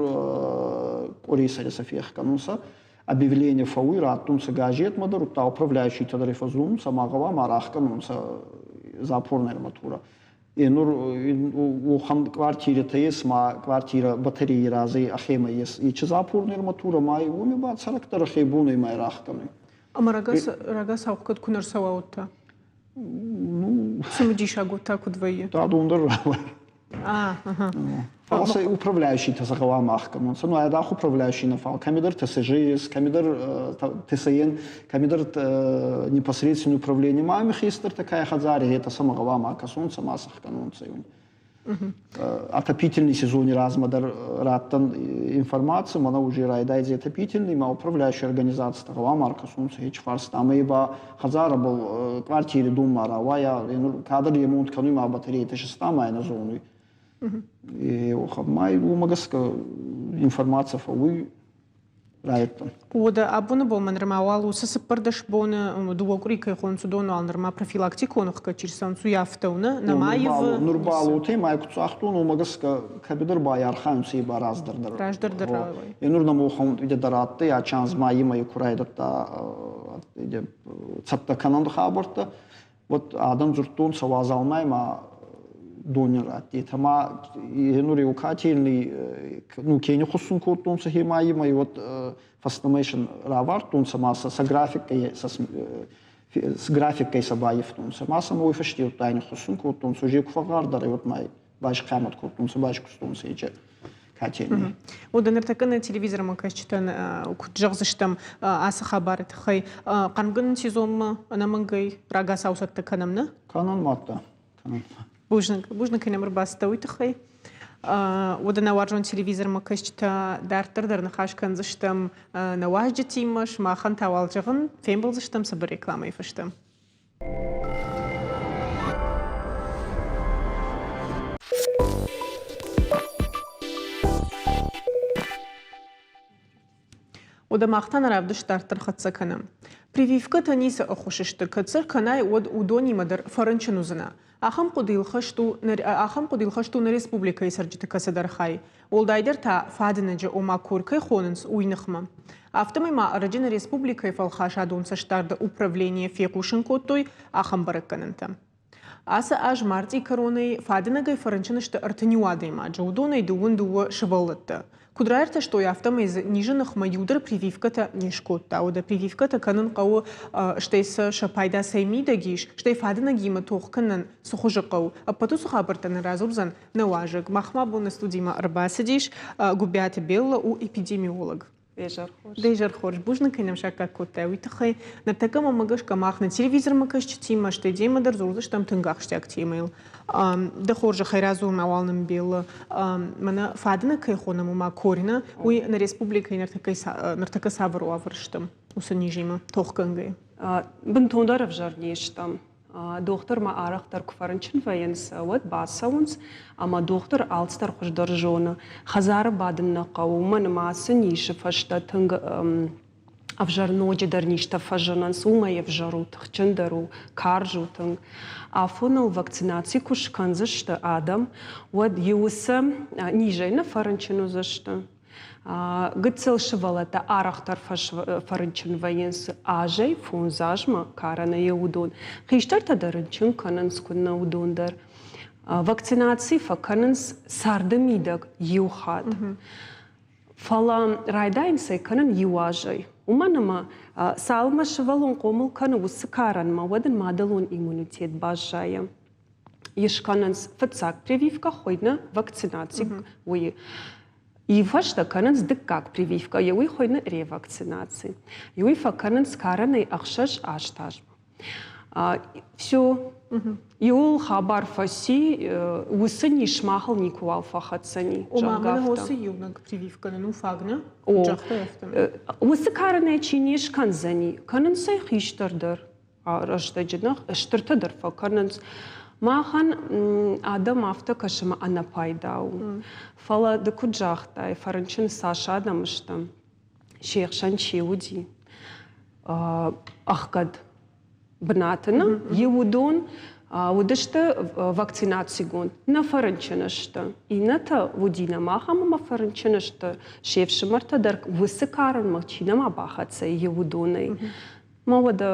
къуырисӕри сӕ фехгӕнунцӕ, объявление фӕууй, раттунцӕ газетмӕ дӕр, удта управляющийтӕ дӕр фӕззунунцӕ ма гъӕуама рахгӕнунцӕ запорная арматура. Енур уохан квартиритӕ ес, ма квартира батареи разӕй ӕхемӕ ес. Ечи запорная арматура ма уоми ба цӕрӕг дӕр ӕхе бонӕй ма рахгӕнуй. Ӕма рагацау куд ку не рцӕуа уодта? Ну, цымыдисаг уодта куд вӕййы? Дадон дӕр рауай. Фал сӕ управляющийтӕ сӕ гъӕуама ӕхгӕнонцӕ. Ну, айдагъ управляющий нӕ, фал кӕмидӕр ТСЖ ес, кӕмидӕр ТСН, кӕмидӕр непосредственное управление ма ами хестӕртӕ ка хӕдзари, етӕ сӕмӕ гъӕуама кӕсонцӕ, ма сӕ ӕхгӕнонцӕ. Отопительный сезони размӕ дӕр раттӕн информаци, мӕнӕ уже райдайдзӕй отопительный, ма управляющая организацитӕ гъӕуама ӕркӕсонцӕ ечи фарстамӕ ба хӕдзарӕбӕл квартири дон ма рауайа, кадр ремонт кӕнуй ма батарейтӕ системӕ нӕ зонуй. Ма уомӕ гӕсгӕ информаци фӕууй. райдыдтон. Уӕдӕ абоны бонмӕ нырма уал уыцы 14 боны, дыууӕ къуыри кӕй хонынц, уыдон уал нырма профилактикон ӕхгӕд чи рцӕуынц, уый афтӕ у, нӕ? Нӕма ивы? Нур балутӕй ма куд загътон, уомӕ гӕсгӕ кӕбидӕр байархайунцӕ и ба раздӕр дӕр. Раздӕр дӕр рауай. Е нур нӕм уӕхӕн дӕр адтӕй, а чанз ма имӕ ку райдӕдта цӕттӕ кӕнӕн хабӕрттӕ, уӕд адӕм дзурдтонцӕ уазалмӕ ма дони раттетӕ ма нур еу котельный ну кени хуссун кодтонцӕ хемайимӕ уӕд фӕстӕмӕ сын равардтонцӕ ма сӕ сӕ графиккӕй сӕ графиккӕй сӕ байивтонцӕ ма сӕ уой фӕсте уӕдта хуссун кодтонцӕ уже ку фӕгъгъардӕр уӕд ма байсхъиамӕт кодтонцӕ байскустонцӕ ече котельный. Уӕдӕ ныртӕккӕ нӕ телевизормӕ кӕсджытӕн куыд зӕгъдзыстӕм ацы хабары тыххӕй, хъармгӕнӕн сезонмӕ ӕнӕмӕнгӕй рагацау цӕттӕ кӕнӕм, нӕ? Кӕнӕн мадта. Кӕнӕн. Бузныг, бузныг кӕй нӕм ӕрбацыдтӕ, уый тыххӕй. Уӕдӕ нӕ уарзон телевизормӕ кӕсджытӕ дарддӕр дӕр ныхас кӕндзыстӕм нӕ уазджытимӕ, сымахӕн та уал зӕгъын, фембӕлдзыстӕм цыбыр рекламӕйы фӕстӕ. Уӕдӕ мах та нӕ равдыст дарддӕр хӕццӕ кӕнӕм. Прививкӕтӕ ницы ӕххуыс сты, кӕд сӕ кӕнай, уӕд уыдонимӕ дӕр фӕрынчын уыдзынӕ. Ахӕм хъуыдыйыл хӕст у, ахӕм хъуыдыйыл хӕст у нӕ республикӕйы цӕрджыты кӕцыдӕр хай. Уӕлдайдӕр та фадынӕджы, ома корь кӕй хонынц, уый ныхмӕ. Афтӕмӕй ма ӕрӕджы нӕ республикӕйы фӕлхасадон цӕстдарды управленийы фехъусын кодтой ахӕм бӕрӕггӕнӕнтӕ. Ацы аз мартъи кӕронӕй фадынӕгӕй фӕрынчын сты 31 адӕймаджы, уыдонӕй 22 сывӕллӕттӕ. Куыд раиртӕстой, афтӕмӕй дзы низы ныхмӕ иу дӕр прививкӕтӕ не скодта. Уӕдӕ прививкӕтӕ кӕнын хъӕуы, стӕй сӕ сӕ пайда цӕй мидӕг ис, стӕй фадынӕгимӕ тох кӕнын цы хуызы хъӕуы. Ӕппӕт уыцы хабӕрттӕ нын радзурдзӕн нӕ уазӕг. Махмӕ абоны студимӕ ӕрбацыдис Гуыбиаты Белла, у эпидемиолог. Изӕр хорз. Дӕ изӕр хорз. Бузныг, кӕй нӕм саккаг кодтай, уый тыххӕй. Ныртӕккӕ мӕм гӕсгӕ мах нӕ телевизормӕ кӕсджытимӕ, стӕй демӕ дӕр дзурдзыстӕм тынг ахсджиаг темӕйыл. Дӕ хорзӕхӕй радзур мӕ уал нын Белла. Мӕнӕ фадыны кӕй хонӕм, ома корина, уый нӕ республикӕйы ныртӕккӕ цавӕр уавӕр стӕм уыцы низимӕ тохгӕнгӕйӕ? Бынтондӕр ӕвзӕр не стӕм. Дохтырмӕ арӕхдӕр куы фӕрынчын вӕййынц, уӕд бацӕуынц, ӕмӕ дохтыр алцыдӕр хуыздӕр зоны. Хӕдзары бадын нӕ хъӕуы, уымӕн ӕмӕ ацы низы фӕстӕ тынг ӕвзӕр ноджыдӕр низтӕ фӕзынынц, уымӕй ӕвзӕр у, тыхджындӕр у, карз у тынг. Афоныл вакцинаци куы скӕндзысты адӕм, уӕд иу сӕ низӕй нӕ фӕрынчын уыдзысты. Гыццыл сывӕллӕттӕ арӕхдӕр фӕрынчын вӕййынц азӕй фондз азмӕ карӕнӕй уыдон. Хистӕртӕ дӕр рынчын кӕнынц, куыннӕ уыдон дӕр. Вакцинаци фӕкӕнынц царды мидӕг иу хатт. Фӕлӕ райдайынц ӕй кӕнын иу азӕй. Уымӕн ӕмӕ цалынмӕ сывӕллон хъомыл кӕны уыцы карӕнмӕ, уӕд ын мадӕлон иммунитет баззайы. Ис кӕнынц фыццаг прививкӕ, хуыйны вакцинаци, уый. И фӕстӕ кӕнынц дыккаг прививкӕ, уый хуыйны ревакцинаци. Уый фӕкӕнынц карӕнӕй 6-8 азмӕ. Все, иуыл хабар фӕци, уыцы низ махыл никуыуал фӕхӕцдзӕни. Ома, мӕнӕ уыцы иунӕг прививкӕ нын у фаг, нӕ? О, уыцы карӕнӕй чи не скӕндзӕни, кӕнынц ӕй хистӕр дӕр. Рӕстӕджы нӕ стыртӕ дӕр фӕкӕнынц. Махӕн адӕм афтӕ кӕсы ӕмӕ ӕнӕпайда у. Фӕлӕ ды куыд загътай, фӕрынчын цас адӕм сты, се хсӕн чи уыди, ӕхгӕд бынаты нӕ, иу уыдон уыдысты вакцинацигонд, нӕ фӕрынчын сты. Иннӕтӕ уыди нӕ мах ӕмӕ фӕрынчын сты. Се фсымӕртӕ дӕр уыцы карӕнмӕ чи нӕма бахӕццӕ, иу уыдонӕй. Ма уӕдӕ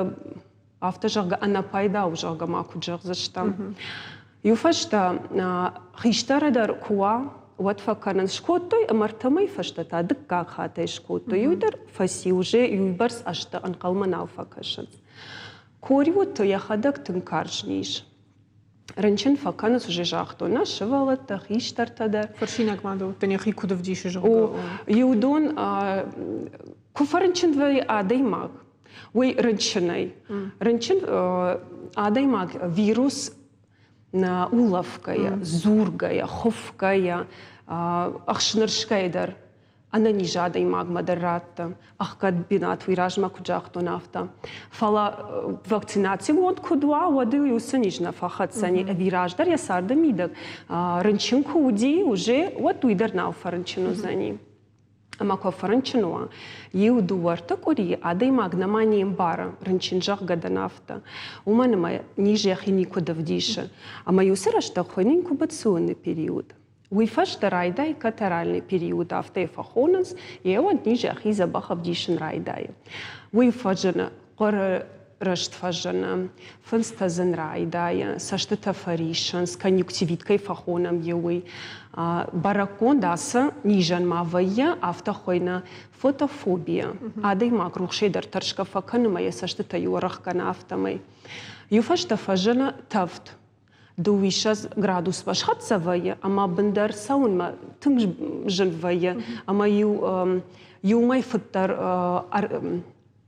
афтӕ зӕгъгӕ ӕнӕпайда у, зӕгъгӕ ма куыд зӕгъдзыстӕм. Иу фӕстӕ хистӕры дӕр куы уа, уӕд фӕкӕнынц. Скодтой ӕмӕ ӕртӕмӕй фӕстӕ та дыккаг хаттӕй скодтой. Иу дӕр фӕци, уже уыйбӕрц азтӕ ӕнхъӕлмӕ нал фӕкӕсынц. Кориуты йӕхӕдӕг тынг карз низ. Рынчын фӕкӕнынц, уже загътон, нӕ сывӕллӕттӕ, хистӕртӕ дӕр. Фӕрсинаг ма дӕ йӕхи куыд ӕвдисы, зӕгъгӕ. О, иу дон куы фӕрынчын вӕййы адӕймаг, уый рынчынӕй. Рынчын адӕймаг вирус улӕфгӕйӕ, дзургӕйӕ, хуыфгӕйӕ, ӕхснырсгӕйӕ дӕр ӕнӕниз адӕймагмӕ дӕр радты. Ӕхгӕд бынат уый размӕ куыд загътон, афтӕ. Фӕлӕ вакцинацигонд куыд уа, уӕд ыл уыцы низ нӕ фӕхӕцдзӕни. Ӕви раздӕр йӕ царды мидӕг рынчын куы уыди уже, уӕд уый дӕр нал фӕрынчын уыдзӕни. Ӕмӕ куы фӕрынчын уа, иу дыууӕ-ӕртӕ къуырийы адӕймаг нӕма не мбары, рынчын зӕгъгӕ дӕн афтӕ. Уымӕн ӕмӕ низ йӕхи никуыд ӕвдисы. Ӕмӕ уыцы рӕстӕг хуыйны инкубационный период. Уый фӕстӕ райдайы катаральный период, афтӕ йӕ фӕхонынц, йе уӕд низ йӕхи дзӕбӕх ӕвдисын райдайы. Уый фӕзыны хъуыры рыст фӕзыны, фындзтӕ зын райдайы, цӕстытӕ фӕриссынц, конъюнктивит кӕй фӕхонӕм, йе уый. Бӕрӕггонд ацы низӕн ма вӕййы, афтӕ хуыйны фотофобия. Адӕймаг рухсӕй дӕр тӕрсгӕ фӕкӕны ӕмӕ йӕ цӕстытӕ иу ӕрӕхгӕны афтӕмӕй. Иу фӕстӕ фӕзыны тӕвд. Дыууиссӕдз градусмӕ схӕццӕ вӕййы ӕмӕ бындӕр цӕуынмӕ тынг зын вӕййы ӕмӕ иу иумӕй фыддӕр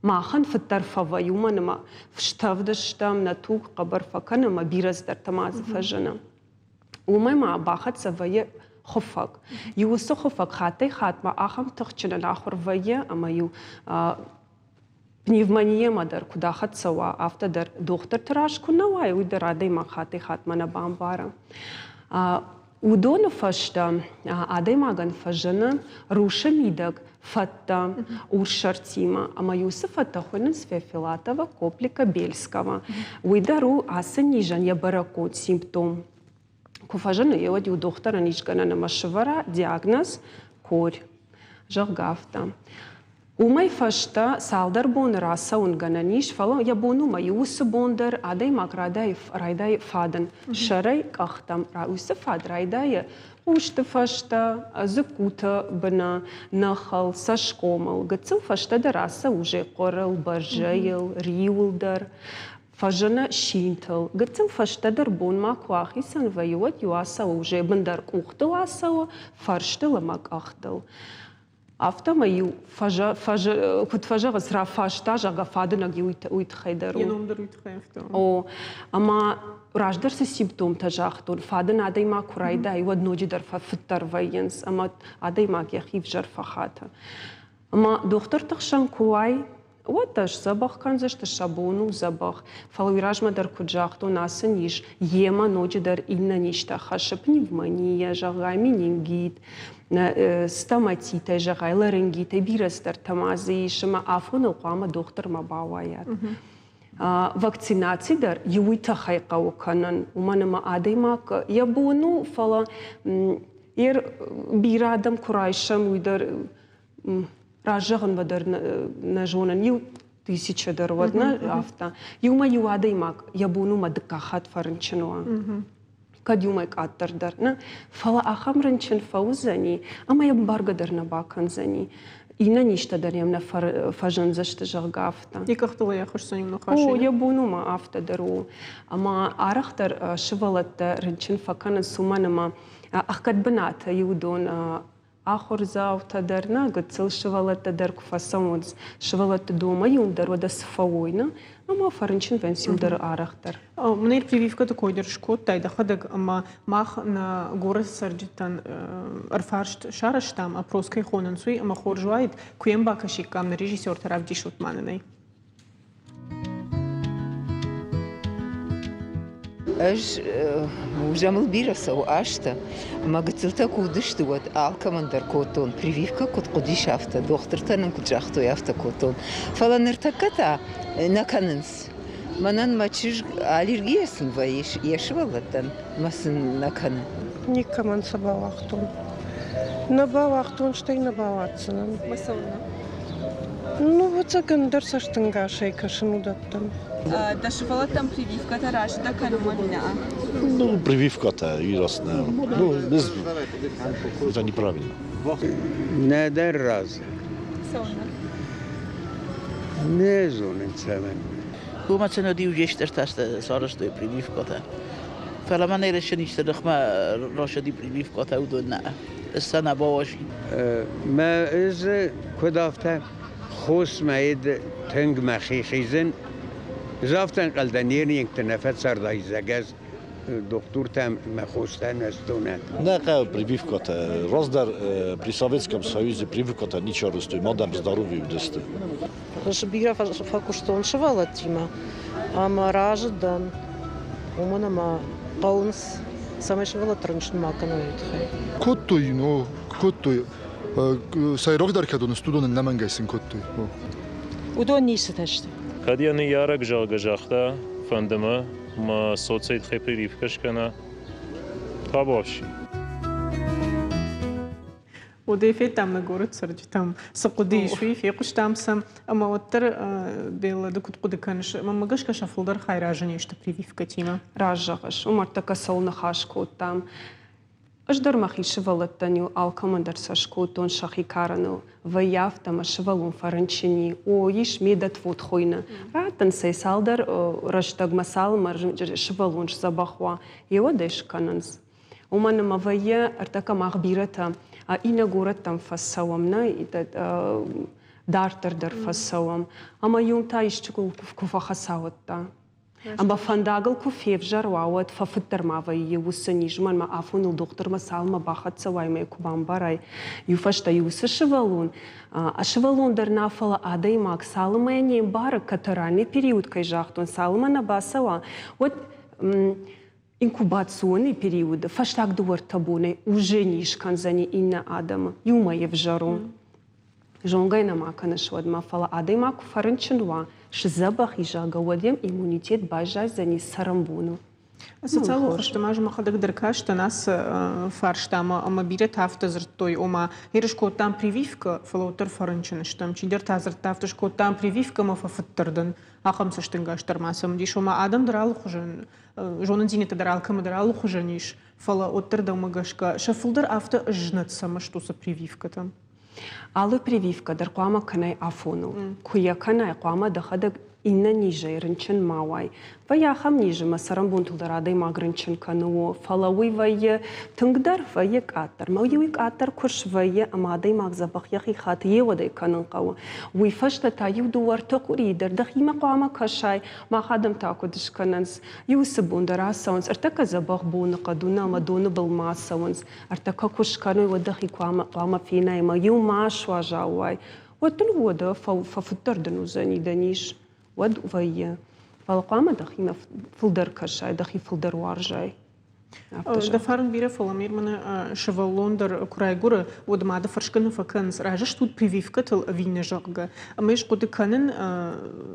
махӕн фыддӕр фӕвӕййы, уымӕн ӕмӕ стӕвд стӕм, нӕ туг хъӕбӕр фӕкӕны ӕмӕ бирӕ цыдӕртӕ ма дзы фӕзыны. Уымӕй ма бахӕццӕ вӕййы хуыфӕг. Иу уыцы хуыфӕг хаттӕй-хатмӕ ахӕм тыхджын ӕнахуыр вӕййы, ӕмӕ-иу пневмониямӕ дӕр куыд ахӕццӕ уа, афтӕ дӕр дохтырты раз куы нӕ уай, уый дӕр адӕймаг хаттӕй-хатмӕ нӕ бамбары. Уыдоны фӕстӕ адӕймагӕн фӕзыны русы мидӕг фӕдтӕ урссӕртимӕ, ӕмӕ уыцы фӕдтӕ хуыйнынц Феофилатова, Коплика, Бельского. Уый дӕр у ацы низӕн йӕ бӕрӕггонд симптом. Куы фӕзыны, уӕд иу дохтырӕн исгӕнӕн ӕмӕ сывӕра диагноз корь, зӕгъгӕ, афтӕ. Уымӕй фӕстӕ цалдӕр боны рацӕуын гӕнӕн ис, фӕлӕ йӕ бон уымӕй уыцы бон дӕр адӕймаг райдайы фадын сӕрӕй къӕхтӕм. Уыцы фад райдайы хъусты фӕстӕ, дзыккуты быны, ныхыл, цӕсгомыл. Гыццыл фӕстӕдӕр ацӕуы зӕххъуырыл, бӕрзӕйыл, риуыл дӕр. Фӕзыны синтыл. Гыццыл фӕстӕдӕр бонмӕ куы ахицӕн вӕййы, уӕд иу ацӕуы уже бындӕр къухтыл ацӕуы, фӕрстыл ӕмӕ къӕхтыл. Афтӕмӕй-иу куыд фӕзӕгъынц, рафаста, зӕгъгӕ, фадынӕг уый тыххӕй дӕр у. Йӕ ном дӕр уый тыххӕй афтӕ у. О, ӕмӕ раздӕр цы симптомтӕ загътон, фадын адӕймаг куы райдайы, уӕд ноджыдӕр фӕфыддӕр вӕййынц, ӕмӕ адӕймаг йӕхи взӕр фӕхаты. Ӕмӕ дохтырты хсӕн куы уай, уӕд дӕ сдзӕбӕх кӕндзысты, сӕ бон у дзӕбӕх. Фӕлӕ уый размӕ дӕр куыд загътон, ацы низ йемӕ ноджыдӕр иннӕ низтӕ хӕссы пневмония, зӕгъай, менингит, стоматитӕй, зӕгъай, ларингитӕй, бирӕ цыдӕртӕ ма дзы ис, ӕмӕ афоныл хъуамӕ дохтырмӕ бауайат. Вакцинаци дӕр иу уый тыххӕй хъӕуы кӕнын, уымӕн ӕмӕ адӕймаг йӕ бон у, фӕлӕ бирӕ адӕм куы райсӕм, уый дӕр раззӕгъынмӕ дӕр нӕ зонын иу тысяча дӕр уӕд нӕ афтӕ иумӕ иу адӕймаг йӕ бон у мӕ дыккаг хатт фӕрынчын уа кӕд иумӕ къаддӕр дӕр нӕ фӕлӕ ахӕм рынчын фӕуыдзӕни ӕмӕ йӕ ӕмбаргӕ дӕр нӕ бакӕндзӕни иннӕ низтӕ дӕр йӕм нӕ фӕзындзысты зӕгъгӕ афтӕ йӕ къӕхтыл йӕ хуысдзӕн иу ныхас о йӕ бон у ма афтӕ дӕр у ӕмӕ арӕхдӕр сывӕллӕттӕ рынчын фӕкӕнынц уымӕн ӕмӕ ӕхгӕд бынаты иу дон Ахуырдзаутӕ дӕр нӕ, гыццыл сывӕллӕттӕ дӕр куы фӕцӕуынц, сывӕллӕтты домӕ-иу дӕр уӕдӕ цы фӕуой, нӕ? Ӕмӕ фӕрынчын вӕййынц иу дӕр арӕхдӕр. Мын прививкӕты кой дӕр скодтай дӕхӕдӕг ӕмӕ мах нӕ горӕты цӕрджытӕн ӕрфарст сарӕзтам, опрос кӕй хонынц, уый, ӕмӕ хорз уаид, куы йӕм бакӕсиккам, нӕ режиссертӕ равдисут ма нын ӕй. Ӕз узӕмыл бирӕ цӕуы азтӕ, ӕмӕ гыццылтӕ куы уыдысты, уӕд алкӕмӕн дӕр кодтон прививкӕ куыд хъуыдис, афтӕ. Дохтыртӕ нын куыд загътой, афтӕ кодтон. Фӕлӕ ныртӕккӕ та нӕ кӕнынц. Мӕнӕн мӕ чызг аллергийӕ сын вӕййы йӕ сывӕллӕттӕн мӕ сын нӕ кӕны. Никӕмӕн сӕ бауагътон. Нӕ бауагътон, стӕй нӕ бауадздзынӕн. Цӕуылнӕ? Ну, ӕцӕг ӕндӕр цӕстӕнгасӕй кӕсын уыдӕттӕм. Дӕ сывӕллӕттӕм прививкӕтӕ разы дӕ кӕнын ӕви нӕ? Ну, прививкӕтӕ ирасны. Ну, это неправильно. Нӕдӕр разы. Цӕуылнӕ? Не зонын цӕмӕн. Уымӕ сын уыд иу стӕртӕ сарӕзтой прививкӕтӕ. Фӕлӕ мӕ нӕ рӕсӕнисты ныхмӕ рӕсӕди прививкӕтӕ уыдон нӕ. Сӕ нӕ бауази. Мӕ ӕз куыд афтӕ хосмӕ тынг мӕхи хизын. Ӕз афтӕ ӕнхъӕл дӕн, не рингты нӕ фӕцардайзӕг ӕз дохтуртӕм мӕ хостӕ нӕ стонӕн. Нӕ хъӕуы прививкӕтӕ. Раздӕр при Советском Союзе прививкӕтӕ ничи арӕзтой, мадӕм здоровье уыдысты. Бирӕ фӕкуыстон сывӕллӕттимӕ ӕмӕ разы дӕн, уымӕн ӕмӕ хъӕуынц, цӕмӕй сывӕллӕтты рынчын ма кӕной, уый тыххӕй. Кодтой, ну, кодтой. Сӕйрагдӕр кӕд уыдон сты, уыдон ӕнӕмӕнгӕй сын кодтой. Уыдон ницытӕ сты. Кӕд йӕ ныййарӕг, зӕгъгӕ, загъта, фӕнды мӕ, мӕ соцсеть хи прививкӕ скӕна, табуафси. Уӕдӕй федтам нӕ горӕт цӕрджытӕм, цы хъуыды ис, уый фехъуыстам сӕм. Ӕмӕ уӕддӕр, Белла, ды куыд хъуыды кӕныс, мӕнмӕ гӕсгӕ сӕ фылдӕр хай разы не сты прививкӕтимӕ. Раст зӕгъыс, уым ӕртӕккӕ цӕуыл ныхас кодтам. Ӕз дӕр мӕхи сывӕллӕттӕн-иу алкӕмӕн дӕр сӕ скодтон сӕхи карӕныл. Вӕййы афтӕ, мӕ сывӕллон фӕрынчын и, о, ис медотвод хуыйны. Раттынц ӕй цалдӕр рӕстӕгмӕ, цалынмӕ сывӕллон сдзӕбӕх уа, йеуӕд ӕй скӕнынц. Уымӕн ӕмӕ вӕййы, ӕртӕккӕ мах бирӕтӕ иннӕ горӕттӕм фӕцӕуӕм, нӕ дарддӕр дӕр фӕцӕуӕм. Ӕмӕ иу та исчи куы фӕхӕца уӕдта. Ӕмӕ фӕндагыл куы февзӕр уа, уӕд фӕфыддӕр ма вӕййы уыцы низ, уымӕн ӕмӕ афоныл дохтырмӕ цалынмӕ бахӕццӕ уай ӕмӕ йӕ куы бамбарай, иу фӕстӕ иу уыцы сывӕллон, сывӕллон дӕр нӕ, фӕлӕ адӕймаг цалынмӕ йӕ не мбары, катаральный период кӕй загътон, цалынмӕ нӕ бацӕуа, уӕд инкубационный периоды фӕстаг дыууӕртӕ бонӕй уже низ кӕндзӕни иннӕ адӕмы, иумӕ ӕвзӕр у. Зонгӕ нӕма кӕныс уӕдмӕ, фӕлӕ адӕймаг куы фӕрынчын уа, сдзӕбӕх и, зӕгъгӕ, уӕд йӕм иммунитет баззайдзӕни цӕрӕнбоны. Социалон хызты ма мӕхӕдӕг дӕр кастӕн ацы фарстамӕ ӕмӕ бирӕтӕ афтӕ дзырдтой, ома ерыс кодтам прививкӕ, фӕлӕ уӕддӕр фӕрынчын стӕм. Чидӕртӕ дзырдта, афтӕ скодтам прививкӕ ӕмӕ фӕфыддӕр дӕн. Ахӕм цӕстӕнгас дӕр ма сӕм уыдис, ома адӕм дӕр алыхуызӕн зонындзинӕдтӕ дӕр алкӕмӕ дӕр алыхуызӕн ис, фӕлӕ уӕддӕр дӕумӕ гӕсгӕ сӕ фылдӕр афтӕ знӕт цӕмӕ сты уыцы прививкӕтӕм? Алы прививкӕ дӕр хъуамӕ кӕнай афоныл. Куы йӕ кӕнай, хъуамӕ дӕхӕдӕг иннӕ низӕй рынчын ма уай. Вӕййы ахӕм низ, ӕмӕ цӕрӕнбонтыл дӕр адӕймаг рынчын кӕны, о, фӕлӕ уый вӕййы тынгдӕр, вӕййы къаддӕр. Мӕ уый къаддӕр куы свӕййы, ӕмӕ адӕймаг дзӕбӕх йӕхи хаты, йеуӕд ӕй кӕнын хъӕуы. Уый фӕстӕ та иу дыууӕ-ӕртӕ къуырийы дӕр дӕхимӕ хъуамӕ кӕсай, мах адӕм та куыд скӕнынц. Иу цы бон дӕр ацӕуынц, ӕртӕккӕ дзӕбӕх боныхъӕд у, нӕ ӕмӕ доны былмӕ ацӕуынц. Ӕртӕккӕ куы скӕной, уӕд дӕхи хъуамӕ фенай ӕмӕ иу ма суазал уай. Уӕд дын уӕдӕ фӕфыддӕр дын уыдзӕни дӕ низ, уӕд вӕййы. Фӕлӕ хъуамӕ дӕхимӕ фылдӕр кӕсай, дӕхи фылдӕр уарзай. Дӕ фарн бирӕ, фӕлӕ ме рмӕны сывӕллон дӕр куы райгуыры, уӕд мады фӕрсгӕ нӕ фӕкӕнынц, разы стут прививкӕтыл ӕви нӕ, зӕгъгӕ. Ӕмӕ ӕз хъуыды кӕнын,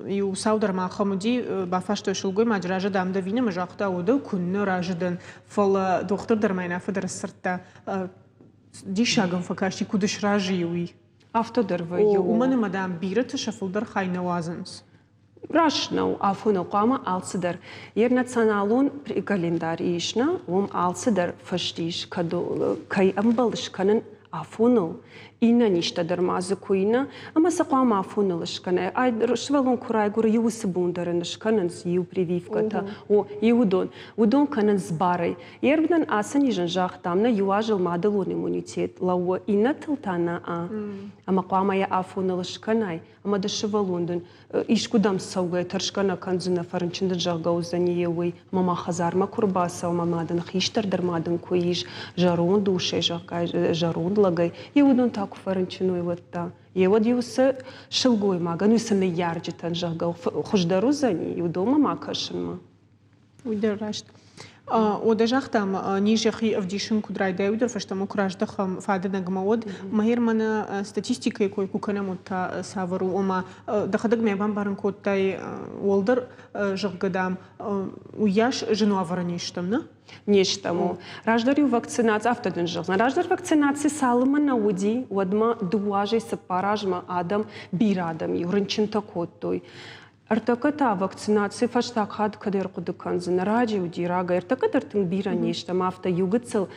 иу цаудӕр ма ахӕм уыди, бафарстой сылгоймаджы, разы дам дӕ ӕви нӕ, ӕмӕ загъта, уӕдӕ куыннӕ разы дӕн, фӕлӕ дохтыр дӕр ма йын афтӕ дӕр сдзырдта, диссаг ӕм фӕкасти, куыд сразы и, уый. Афтӕ дӕр вӕййы. Уымӕн ӕмӕ, дам, бирӕты сӕ фылдӕр хай нӕ уадзынц. Раст нӕу, афоныл хъуамӕ алцыдӕр. Йе националон календарь ис, нӕ, уым алцыдӕр фыст ис, кӕд кӕй ӕмбӕлы скӕнын афоныл. Иннӕ низтӕ дӕр ма дзы куы и, нӕ, ӕмӕ сӕ хъуамӕ афоныл скӕнай. Ай сывӕллон куы райгуыры, иу уыцы бон дӕр ын скӕнынц иу прививкӕтӕ, о, иу уыдон. Уыдон кӕнынц барӕй. Ербнӕн ацы низӕн загътам, нӕ иу азыл мадӕлон иммунитет лӕууы, иннӕтыл та нӕ. Ӕмӕ хъуамӕ йӕ афоныл скӕнай, ӕмӕ дӕ сывӕллон дын искуыдӕм цӕугӕ тӕрсгӕ нӕ кӕндзынӕ, фӕрынчын дын зӕгъгӕ уыдзӕни йе уый, ӕмӕ ма хӕдзармӕ куы рбацӕуа, ӕмӕ ма дын хистӕр дӕр ма дын куы ис, зӕронд усӕй, зӕгъгӕ, зӕронд лӕгӕй, йе уыдон та куы фӕрынчын уой, уӕд та. Йе уӕд иу цы сылгоймагӕн, уый цы ныййарджытӕн, зӕгъгӕ, хуыздӕр уыдзӕни, уыдонмӕ ма кӕсынмӕ. Уый дӕр раст. Уӕдӕ загътам, низ йӕхи ӕвдисын куыд райдайы, уый дӕр фӕстӕмӕ куы раздӕхӕм фадынӕгмӕ, уӕд мӕ мӕнӕ статистикӕйы кой куы кӕнӕм, уӕд та цавӕр у? Ома, дӕхӕдӕг мӕ бамбарын кодтай, уӕлдӕр, зӕгъгӕ, дам, уыйас зын уавӕры не стӕм, нӕ? Не стӕм. О. Раздӕр-иу вакцинаци, афтӕ дын зӕгъдзынӕн, раздӕр вакцинаци цалынмӕ нӕ уыди, уӕдмӕ дыууӕ азӕй цыппар азмӕ адӕм, бирӕ адӕм-иу рынчынтӕ кодтой. Ӕртӕккӕ та вакцинаци фӕстаг хатт кӕд ӕрхъуыды кӕндзынӕ? Раджы уыди, рагӕй. Ӕртӕккӕ дӕр тынг бирӕ не стӕм, афтӕ иу гыццыл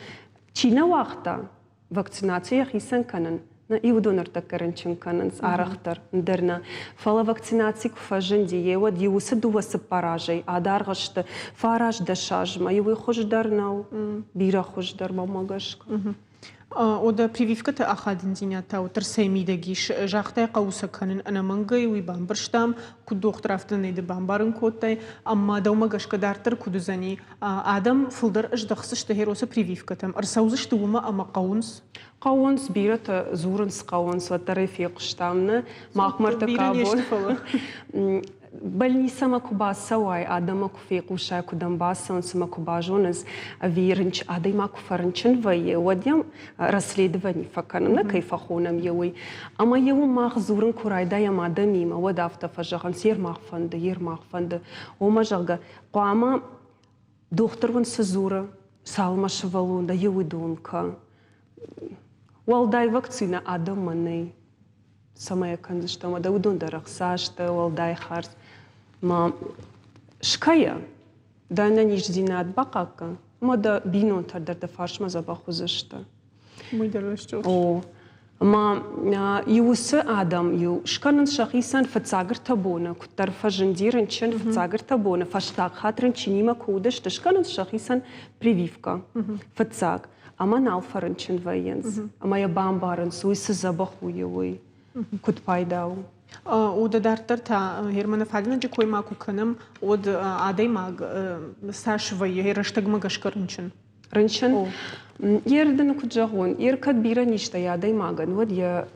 чи нӕ уагъта вакцинаци йӕхицӕн кӕнын, нӕ уыдон ӕртӕккӕ рынчын кӕнынц арӕхдӕр, ӕндӕр нӕ. Фӕлӕ вакцинаци куы фӕзынди, йе уӕд иу уыцы дыууӕ-цыппар азӕй адаргъ сты фараст-дӕс азмӕ, иуый хуыздӕр нӕу, бирӕ хуыздӕр, мӕнмӕ гӕсгӕ. Уӕдӕ прививкӕты ахадындзинад та уӕддӕр цӕй мидӕг ис? Загътай, хъӕуы сӕ кӕнын ӕнӕмӕнгӕй, уый бамбӕрстам, куыд дохтыр, афтӕ нӕ ды бамбарын кодтай. Ӕмӕ дӕумӕ гӕсгӕ дарддӕр куыд уыдзӕни? Адӕм фылдӕр ӕздӕхдзысты Херосы прививкӕтӕм, ӕрцӕудзысты уымӕ ӕмӕ хъӕуынц? Хъӕуынц, бирӕтӕ дзурынц хъӕуынц, уӕддӕр ӕй фехъуыстам, нӕ? Мах мӕрдты Бирӕ не сты, фӕлӕ. Больницӕмӕ куы бацӕуай, адӕммӕ куы фехъусай, куы дӕм бацӕуынц ӕмӕ куы базонынц, ӕви адӕймаг куы фӕрынчын вӕййы, уӕд йӕм расследование фӕкӕнӕм, нӕ кӕй фӕхонӕм йӕ уый. Ӕмӕ йӕ уым мах дзурын куы райдайӕм адӕмимӕ, уӕд афтӕ фӕзӕгъынц, йе рмах фӕнды, йе рмах фӕнды. Ома, зӕгъгӕ, хъуамӕ дохтыр уын цы дзуры, цалынмӕ сывӕллон дӕ, йе уыдон кӕ. Уӕлдай вакцинӕ адӕммӕ нӕй. Цӕмӕй кӕндзыстӕм, уӕдӕ уыдон дӕр ӕхца сты, уӕлдай хардз. Ма скӕйӕ, дӕ ӕнӕниздзинад бахъахъхъӕн, ӕмӕ дӕ бинонтӕ дӕр дӕ фарсмӕ дзӕбӕх уыдзысты. Уый дӕр раст О, ӕмӕ иу уыцы адӕм иу скӕнынц сӕхицӕн фыццаг ӕртӕ боны, куыддӕр фӕзынди рынчын, фыццаг ӕртӕ боны фӕстаг хатт рынчынимӕ куы уыдысты, скӕнынц сӕхицӕн прививкӕ. Фыццаг. Ӕмӕ нал фӕрынчын вӕййынц. Ӕмӕ йӕ бамбарынц, уый цы дзӕбӕх у, уый куыд пайда у. Уӕдӕ дарддӕр та Германы фадынӕджы кой ма куы кӕнӕм, уӕд адӕймаг цас вӕййы йӕ рӕстӕгмӕ гӕсгӕ рынчын? Рынчын? Йе рдыны куыд зӕгъон, йе ркӕд бирӕ низтӕ йӕ адӕймагӕн, уӕд йӕ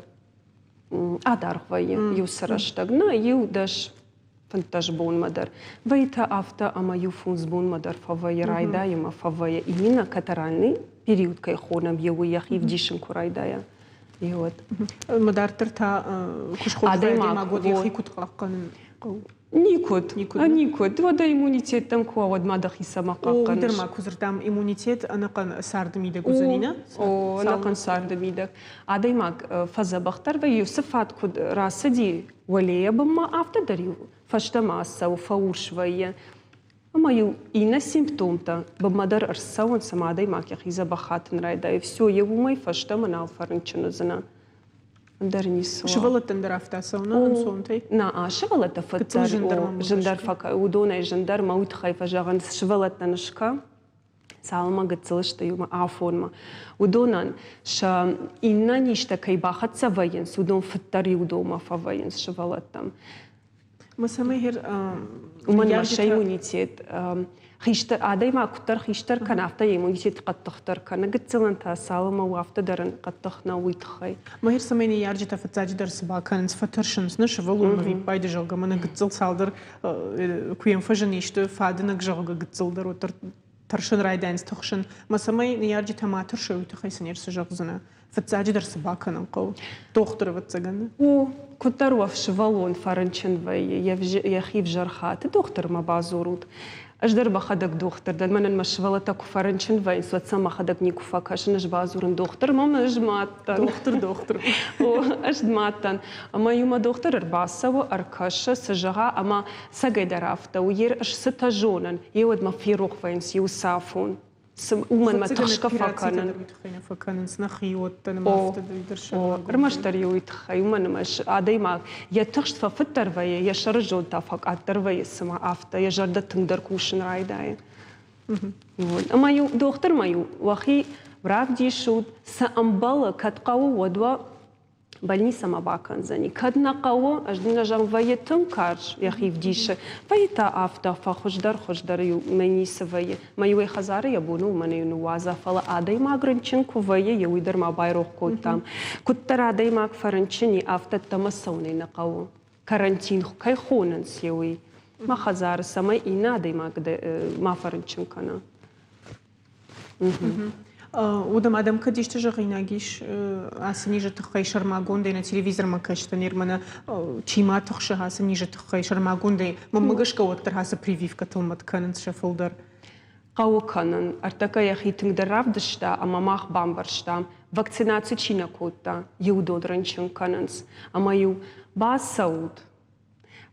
адаргъ вӕййы иу цы рӕстӕг. Нӕ, иу дӕс 15 бонмӕ дӕр. Вӕййы та афтӕ, ӕмӕ иу фондз бонмӕ дӕр фӕвӕййы, райдайы ӕмӕ фӕвӕййы. Именно катаральный период кӕй хонӕм, йе уый йӕхи вдисын куы райдайа, йе уӕд. Ӕмӕ дарддӕр та куы схох адӕймаг, уӕд йӕхи куыд хъахъхъӕнын хъӕуы? Никуыд. Никуыд. Никуыд. Уӕдӕ иммунитет дӕм куы уа, уӕд ма дӕхи цӕмӕ хъахъхъӕныс? О, дӕр ма куы дзырдтам, иммунитет ӕнӕхъӕн царды мидӕг уыдзӕни, нӕ? О, ӕнӕхъӕн царды мидӕг. Адӕймаг фӕдзӕбӕхдӕр вӕййы, уыцы фӕд куыд рацыди уӕлейӕ бынмӕ, афтӕ дӕр-иу фӕстӕмӕ ацӕуы, фӕурс вӕййы. Ӕмӕ-иу иннӕ симптомтӕ бынмӕ дӕр ӕрцӕуынц, ӕмӕ адӕймаг йӕхи дзӕбӕх хатын райдайы. Все, йе уымӕй фӕстӕмӕ нал фӕрынчын уыдзынӕ. Ӕндӕр ницы. Сывӕллӕттӕн дӕр афтӕ цӕуы, ӕнцонтӕй? Нӕ, сывӕллӕттӕ фыддӕр, зындӕр уыдонӕй зындӕр мӕ уый тыххӕй фӕзӕгъынц, сывӕллӕттӕн скӕ, цалынмӕ гыццыл сты иумӕ афонмӕ. Уыдонӕн сӕ иннӕ низтӕ кӕй бахӕццӕ вӕййынц, уыдон фыддӕр иу фӕвӕййынц сывӕллӕттӕм. Уымӕн ӕмӕ сӕ иммунитет хистӕр адӕймаг куыддӕр хистӕр кӕны, афтӕ йӕ иммунитет хъӕддыхдӕр кӕны. Гыццылӕн та цалынмӕ у, афтӕ дӕр ын хъӕддых нӕу уый тыххӕй. Мӕ цӕмӕй ныййарджытӕ фыццаджыдӕр цы бакӕнынц, фӕтӕрсынц, нӕ сывӕллонмӕ виппайды, зӕгъгӕ, мӕнӕ гыццыл цалдӕр куы йӕм фӕзын исты фадынӕг, зӕгъгӕ, гыццыл дӕр уӕддӕр тӕрсын райдайынц, тыхсын. Мӕ цӕмӕй ныййарджытӕ ма тӕрсой, уый тыххӕй сын цы зӕгъдзынӕ? Фыццаджыдӕр цы бакӕнын хъӕуы? Дохтыр, ӕвӕццӕгӕн. О, куыддӕр уӕ сывӕллон фӕрынчын вӕййы, йӕхи взӕр хаты, дохтырмӕ бадзурут. Ӕз дӕр мӕхӕдӕг дохтыр дӕн, мӕнӕн мӕ сывӕллӕттӕ куы фӕрынчын вӕййынц, уӕд сӕм мӕхӕдӕг никуы фӕкӕсын, ӕз бадзурын дохтырмӕ, ӕмӕ ӕз мад дӕн. Дохтыр, дохтыр. О, ӕз мад дӕн. Ӕмӕ иумӕ дохтыр ӕрбацӕуы, ӕркӕсы, цы зӕгъа, ӕмӕ цӕгӕйдӕр афтӕ у, йе цытӕ зонын, йе уӕд мӕ ферох вӕййынц иу цафон. Уымӕн мӕ тыхсгӕ фӕкӕнын. Фӕкӕнынц нӕхиуӕттӕн ӕмӕ афтӕ дӕр Ӕрмӕстдӕр иу уый тыххӕй, уымӕн ӕмӕ адӕймаг йӕ тыхст фӕфыддӕр вӕййы, йӕ сӕрызонд та фӕкъаддӕр вӕййы, цыма афтӕ йӕ зӕрдӕ тынгдӕр кусын райдайы. Ӕмӕ-иу дохтырмӕ-иу уӕхи равдисут, цы ӕмбӕлы, кӕд хъӕуы, уӕд уӕ больницӕмӕ бакӕндзӕни. Кӕд нӕ хъӕуы, ӕз дын нӕ зӕгъын, вӕййы тынг карз, йӕхи вдисы. Вӕййы та афтӕ, фӕхуыздӕр, хуыздӕр-иу мӕ ницы вӕййы. Мӕ иуӕй хӕдзары йӕ бон у, мӕнӕ-иу ныууадза, фӕлӕ адӕймаг рынчын куы вӕййы, йе уый дӕр ма байрох кодтам. Куыддӕр адӕймаг фӕрынчын и, афтӕ ӕддӕмӕ цӕуынӕй нӕ хъӕуы. Карантин кӕй хонынц, йе уый. Мӕ хӕдзары, цӕмӕй иннӕ адӕймаг ма фӕрынчын кӕна. Уыдон адӕм кӕд исты зӕгъинаг ис ацы низы тыххӕй сӕрмагондӕй нӕ телевизормӕ кӕсдзӕн, мӕнӕ чи ма тыхсы ацы низы тыххӕй сӕрмагондӕй, мӕнмӕ гӕсгӕ уӕддӕр ацы прививкӕтыл мӕт кӕнынц сӕ фылдӕр. Хъӕуы кӕнын. Ӕртӕккӕ йӕхи тынгдӕр равдыста ӕмӕ мах бамбӕрстам, вакцинаци чи нӕ кодта, иу уыдон рынчын кӕнынц. Ӕмӕ-иу бацӕут,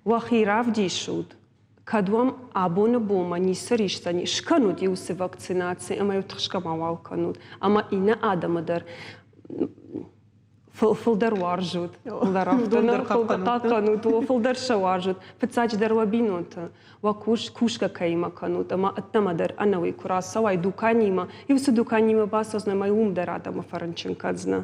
уӕхи равдисут, кӕд уӕм абоны бонмӕ ницы рисдзӕни, скӕнут иу цы вакцинаци ӕмӕ-иу тыхсгӕ мауал кӕнут. Ӕмӕ иннӕ адӕмы дӕр фылдӕр уарзут, фылдӕр хъахъхъӕнут, фылдӕр сӕ уарзут. Фыццаджыдӕр уӕ бинонты, уӕ кусгӕ кӕимӕ кӕнут ӕмӕ ӕддӕмӕ дӕр ӕнӕуый куы рацӕуай дуканимӕ, иу цы дуканимӕ бацӕудзынӕ ӕмӕ уым дӕр адӕмы фӕрынчын кӕндзынӕ.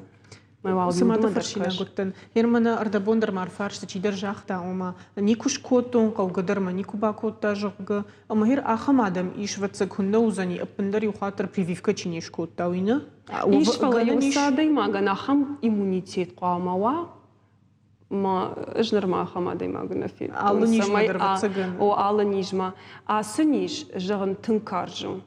Цыма дӕ фӕрсинаг уыдтӕн. Ныр мӕнӕ ӕрдӕбон дӕр ма ӕрфарста, чидӕр загъта, ома никуы скодтон, хъӕугӕ дӕр мӕ никуы бакодта, зӕгъгӕ. Ӕмӕ гьер ахӕм адӕм ис, ӕвӕццӕг, куыннӕ уыдзӕни, ӕппындӕр иу хатт дӕр прививкӕ чи не скодта, уый нӕ? Ис, фӕлӕ уыцы адӕймагӕн ахӕм иммунитет хъуамӕ уа. Ма ӕз нырма ахӕм адӕймаг нӕ федтон. Алы низмӕ дӕр, ӕвӕццӕгӕн. О, алы низмӕ. Ацы низ, зӕгъын, тынг карз у.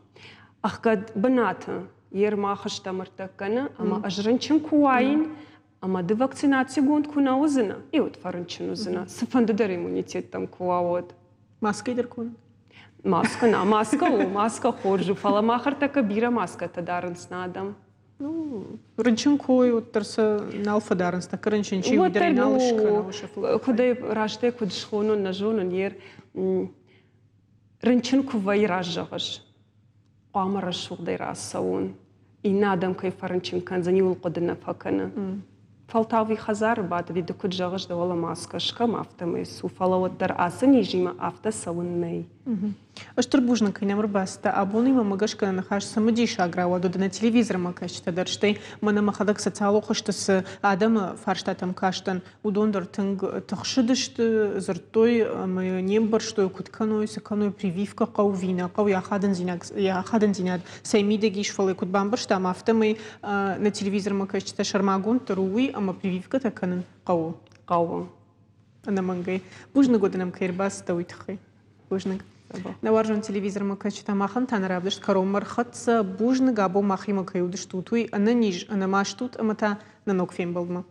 Ӕхгӕд бынаты йе рмахызтӕ мыртӕг кӕны, ӕмӕ ӕз рынчын куы уаин, ӕмӕ ды вакцинацигонд куы нӕ уыдзынӕ, и уӕд фӕрынчын уыдзынӕ. Цыфӕнды дӕр иммунитет дӕм куы уа, уӕд. Маскӕ дӕр куы Маскӕ нӕ, маскӕ у, маскӕ хорз у, фӕлӕ мах ӕртӕккӕ бирӕ маскӕтӕ дарынц нӕ адӕм. Ну, рынчын кой, уӕддӕр сӕ нал фӕдарынц, тӕккӕ рынчын чи уый дӕр нал скӕны. Куыд ӕй растӕй куыд схонон, нӕ зонын, ер рынчын куы вӕййы раззӕгъыс, хъуамӕ рӕсугъдӕй рацӕуон. Иннӕ адӕм кӕй фӕрынчын кӕндзӕн, иуыл хъуыды нӕ фӕкӕны. Фӕлтау уый хӕдзары бадыди, ды куыд зӕгъыс, дӕ уӕлӕ маскӕ скӕм, афтӕмӕй цу, фӕлӕ уӕддӕр ацы низимӕ афтӕ цӕуын нӕй. Стыр бузныг, кӕй нӕм ӕрбацыдтӕ. Абонимӕ мӕ гӕсгӕ нӕ ныхас цымыдисаг рауад, уыд нӕ телевизормӕ кӕсджытӕ дӕр, стӕй мӕнӕ мӕхӕдӕг социалон хуызты цы адӕмы фарстатӕм кастӕн, уыдон дӕр тынг тыхсыдысты, дзырдтой ӕмӕ не мбӕрстой, куыд кӕной, цы кӕной, прививкӕ хъӕуы ӕви нӕ хъӕуы, йӕ ахадындзинад цӕй мидӕг ис, фӕлӕ куыд бамбӕрстам, афтӕмӕй нӕ телевизормӕ кӕсджытӕ сӕрмагонддӕр у уый, ӕмӕ прививкӕтӕ кӕнын хъӕуы. Хъӕуы. Ӕнӕмӕнгӕй. Бузныг уыд нӕм кӕй ӕрбацыдтӕ, уый тыххӕй. Бузныг. Нӕ уарзон телевизормӕ кӕсджытӕ махӕн та нӕ равдыст кӕронмӕ рхӕццӕ. Бузныг, абон махимӕ кӕй уыдыстут, уый. Ӕнӕниз, ӕнӕмаст ут ӕмӕ та нӕ ног фембӕлдмӕ.